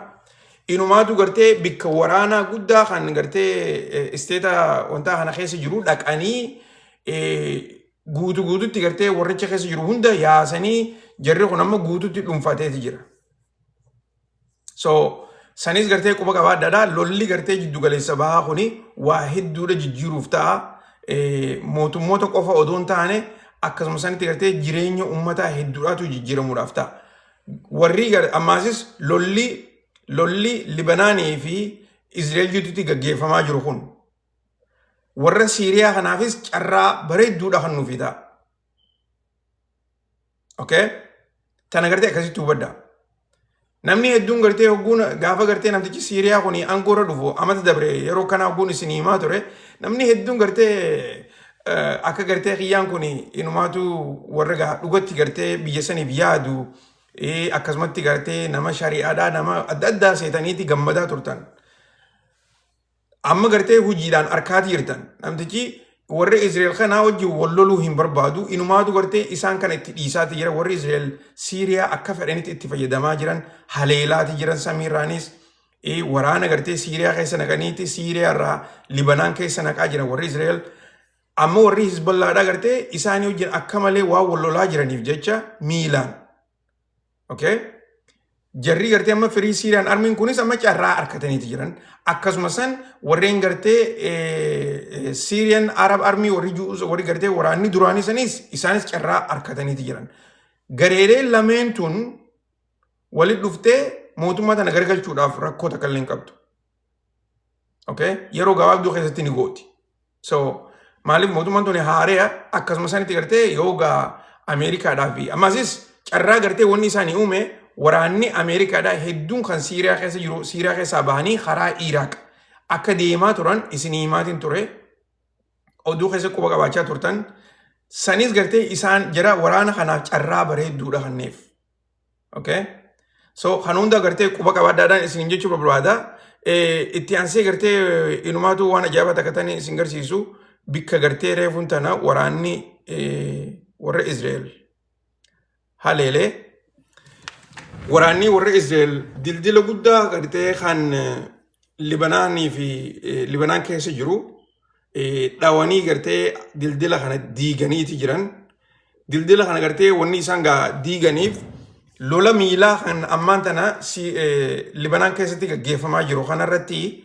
Inumaatu gartee bikka waraanaa guddaa kan gartee isteeta wantaa kana keessa jiru dhaqanii guutu guututti gartee warricha keessa jiru hunda yaasanii jarri kun amma guututti dhuunfateeti jira. So sanis gartee quba qabaadhaadha. Lolli gartee jiddu galeessa bahaa kuni waa hedduudha jijjiiruuf ta'a. Mootummoota qofa odoo hin taane akkasuma sanitti gartee jireenya uummataa hedduudhaatu jijjiiramuudhaaf ta'a. Warri ammaasis lolli Libanaanii fi Izraa'el jidduutti gaggeeffamaa jiru kun warra Siiriyaa kanaafis carraa bareedduudha kan nuufi ta'a. Okay? Tana gartee akkasitti hubadhaa. Namni hedduun gartee hogguun gaafa gartee namtichi Siiriyaa kun aangoo irra dhufu amata dabre yeroo kana hogguun isin himaa ture, namni hedduun gartee akka gartee kiyyaan kun inumaatu warra gaa dhugatti gartee biyya saniif yaadu, akkasumatti gartee nama shari'aadhaa nama adda addaa seetaniiti gammadaa turtan. Amma gartee hojiidhaan harkaati jirtan. Namtichi Warra Israel kanaa wajjin wal loluu hin barbaadu. Inumaatu gartee isaan kana itti dhiisaati jira. Warri Israel Siiriyaa akka fedhanitti itti fayyadamaa jiran, haleelaati jiran. Samiirraanis waraana gartee Siiriyaa keessa naqaniiti Siiriyaa irraa Libanaan keessa naqaa jiran warri Israel. Amma warri Hizballaadhaa gartee isaanii wajjin akka malee waan wal lolaa jiraniif jecha miilaan. Okay? Jarri gartee amma Free Syrian Armyn kunis amma carraa harkataniiti jiran. Akkasuma san warreen gartee Syrian Arab Army warri warri gartee waraanni duraanii sanis isaanis carraa harkataniiti jiran. Gareeleen lameen tun walitti dhuftee mootummaa tana gargalchuudhaaf rakkoo takka illee hin qabdu. Okay? Yeroo gabaabduu keessatti ni gooti. So maaliif mootummaan tun haare'a? Akkasuma sanitti gartee yoogaa Ameerikaadhaa fi ammasis carraa gartee wanni isaanii uume, waraanni Ameerikaadhaa hedduun kan Siiriyaa keessa jiru Siiriyaa keessaa bahanii karaa Iraaq akka deemaa turan isinii himaatiin ture, oduu keessa quba qabaachaa turtan. Sanis gartee isaan jara waraana kanaaf carraa bareedduudha kanneef. Okay? So kan hunda gartee quba qabaadhaadhaan isin jechuu barbaada. Itti aansee gartee inumaatu waan ajaa'ibaa takka tani isin garsiisu, bikka gartee reefuun tana waraanni warra Israel haleelee. Waraanni warra Israel dildila guddaa gartee kan Libanaanii fi Libanaan keessa jiru dhawanii gartee dildila kana diiganiiti jiran. Dildila kana gartee wanni isaan gaa diiganiif lola miilaa kan ammaan tana Libanaan keessatti gaggeeffamaa jiru kanarratti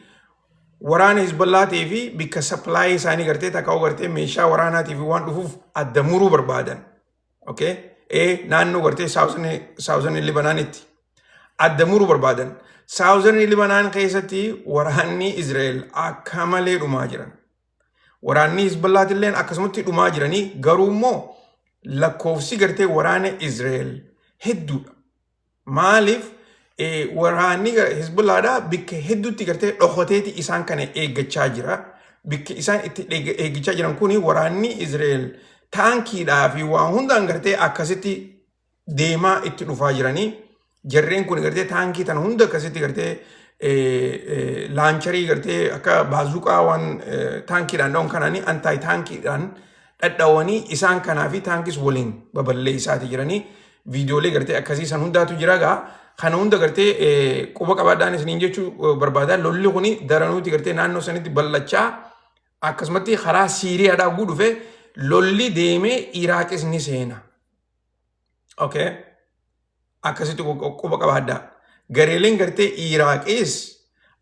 waraana Hizballaatii fi bikka supply isaanii gartee takkaa'u gartee meeshaa waraanaatii fi waan dhufuuf adda muruu barbaadan. Okay? Naannoo gartee southern Libanaanitti adda muruu barbaadan. Southern Libanaan keessatti waraanni Israa'el akka malee dhumaa jiran. Waraanni Hizballaatillee akkasumatti dhumaa jiranii, garuu immoo lakkoofsi gartee waraana Israa'el hedduudha. Maaliif? Waraanni Hizbullaadhaa bikka hedduutti gartee dhokoteeti isaan kana eeggachaa jira. Bikki isaan itti eeggachaa jiran kuni waraanni Israa'el taankiidhaa fi waan hundaan gartee akkasitti deemaa itti dhufaa jiranii. Jarreen kun gartee taankii tana hunda akkasitti gartee launcherii gartee akka baazuqaa waan taankiidhaan dha'uun kanaanii anti taankiidhaan dhadhawanii isaan kanaa fi taankis waliin babal'eessaati jiranii. Viidiyoolee gartee akkasii san hundaatu jira. Gaa kana hunda gartee quba qabaadhaan isiniin jechuu barbaada. Lolli kuni daranuuti gartee naannoo sanitti bal'achaa, akkasumatti karaa Siiriyaadhaa guu dhufe lolli deemee Iraaqis ni seena. Okay. Akkasitti quba qabaadhaa. Gareeleen gartee Iraaqis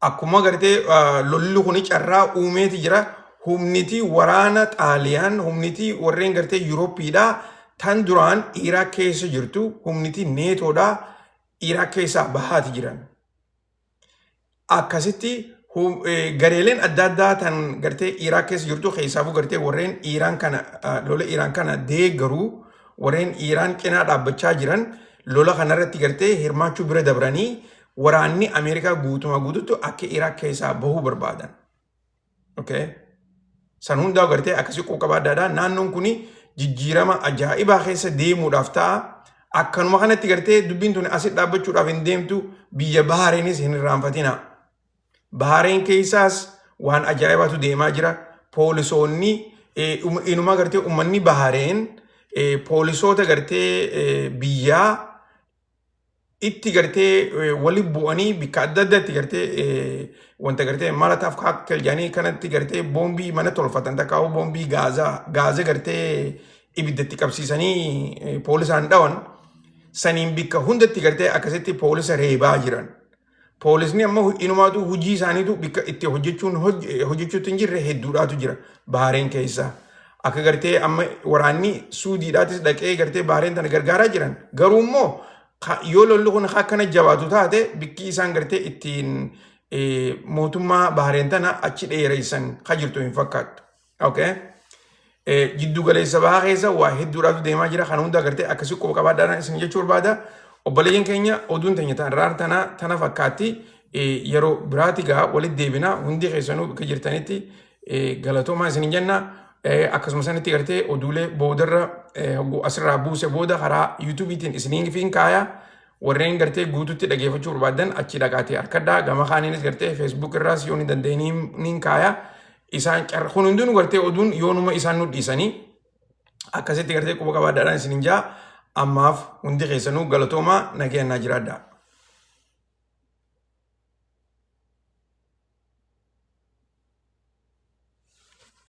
akkuma gartee lolli kuni carraa uumeeti jira. Humniti waraana Xaaliyaan, humniti warreen gartee Yuurooppiidhaa tan duraan Iraaq keessa jirtu, humniti Neetoodhaa Iraaq keessaa bahaati jiran. Akkasitti gareeleen adda addaa tan gartee Iraaq keessa jirtu, keessaafuu gartee warreen Iraan kana lola Iraan kana deeggaruu, warreen Iraan cinaa dhaabbachaa jiran, lola kanarratti gartee hirmaachuu bira dabranii waraanni Ameerikaa guutumaa guututti akka Iraaq keessaa bahuu barbaadan. Okay. San hundaa gartee akkasii quba qabaadhaadha. Naannoon kuni jijjiirama ajaa'ibaa keessa deemuudhaaf ta'a. Akkanuma kanatti gartee dubbiin tun asitti dhaabbachuudhaaf hin deemtu. Biyya Bahareenis hin irraanfatina. Bahareen keessaas waan ajaa'ibaatu deemaa jira. Poolisoonni inuma gartee uummanni Bahareen poolisoota gartee biyyaa itti gartee wali bu'anii bikka adda addaatti gartee wanta gartee Molotov cocktail jedhanii kanatti gartee boombii mana tolfatan, takkaa'u boombii gaazaa gaaza gartee ibiddatti qabsiisanii poolisaan dhawan saniin bikka hundatti gartee akkasitti poolisa reebaa jiran. Poolisni amma inumaatu hojii isaaniitu bikka itti hojjechuun hojjechuutti hin jirre hedduudhaatu jira Bahareen keessa. Akka gartee amma waraanni Suudiidhaatis dhaqee gartee Bahareen tana gargaaraa jiran. Garuu immoo yoo lolli kun akkana jabaatu taate, bikki isaan gartee ittiin mootummaa Bahareen tana achi dheeressan ka jirtu hin fakkaattu. Okay. Jiddu galeessa bahaa keessa waa hedduudhaatu deemaa jira. Kana hunda gartee akkasii quba qabaadhaan isin jechuu barbaada. Obboleeyyan keenya, oduun teenya tanarraa tana tana fakkaatti. Yeroo biraati gaa walitti deebina. Hundi keessanuu bakka jirtanitti galatoomaa isin jenna. Akkasuma sanitti gartee oduulee boodarra asirraa buuse booda karaa YouTubeiitiin isiniin fiin kaaya. Warreen gartee guututti dhageeffachuu barbaadan achi dhaqaatee harkadhaa. Gama kaaniinis gartee Facebook irraas yoo ni dandeenye niin kaaya. Isaan carra kun hundinuu gartee oduun yoonuma isaan nu dhiisanii akkasitti gartee quba qabaadhaadhaan isin jaa. Ammaaf hundi keessanuu galatoomaa, nagayannaa jiraadhaa.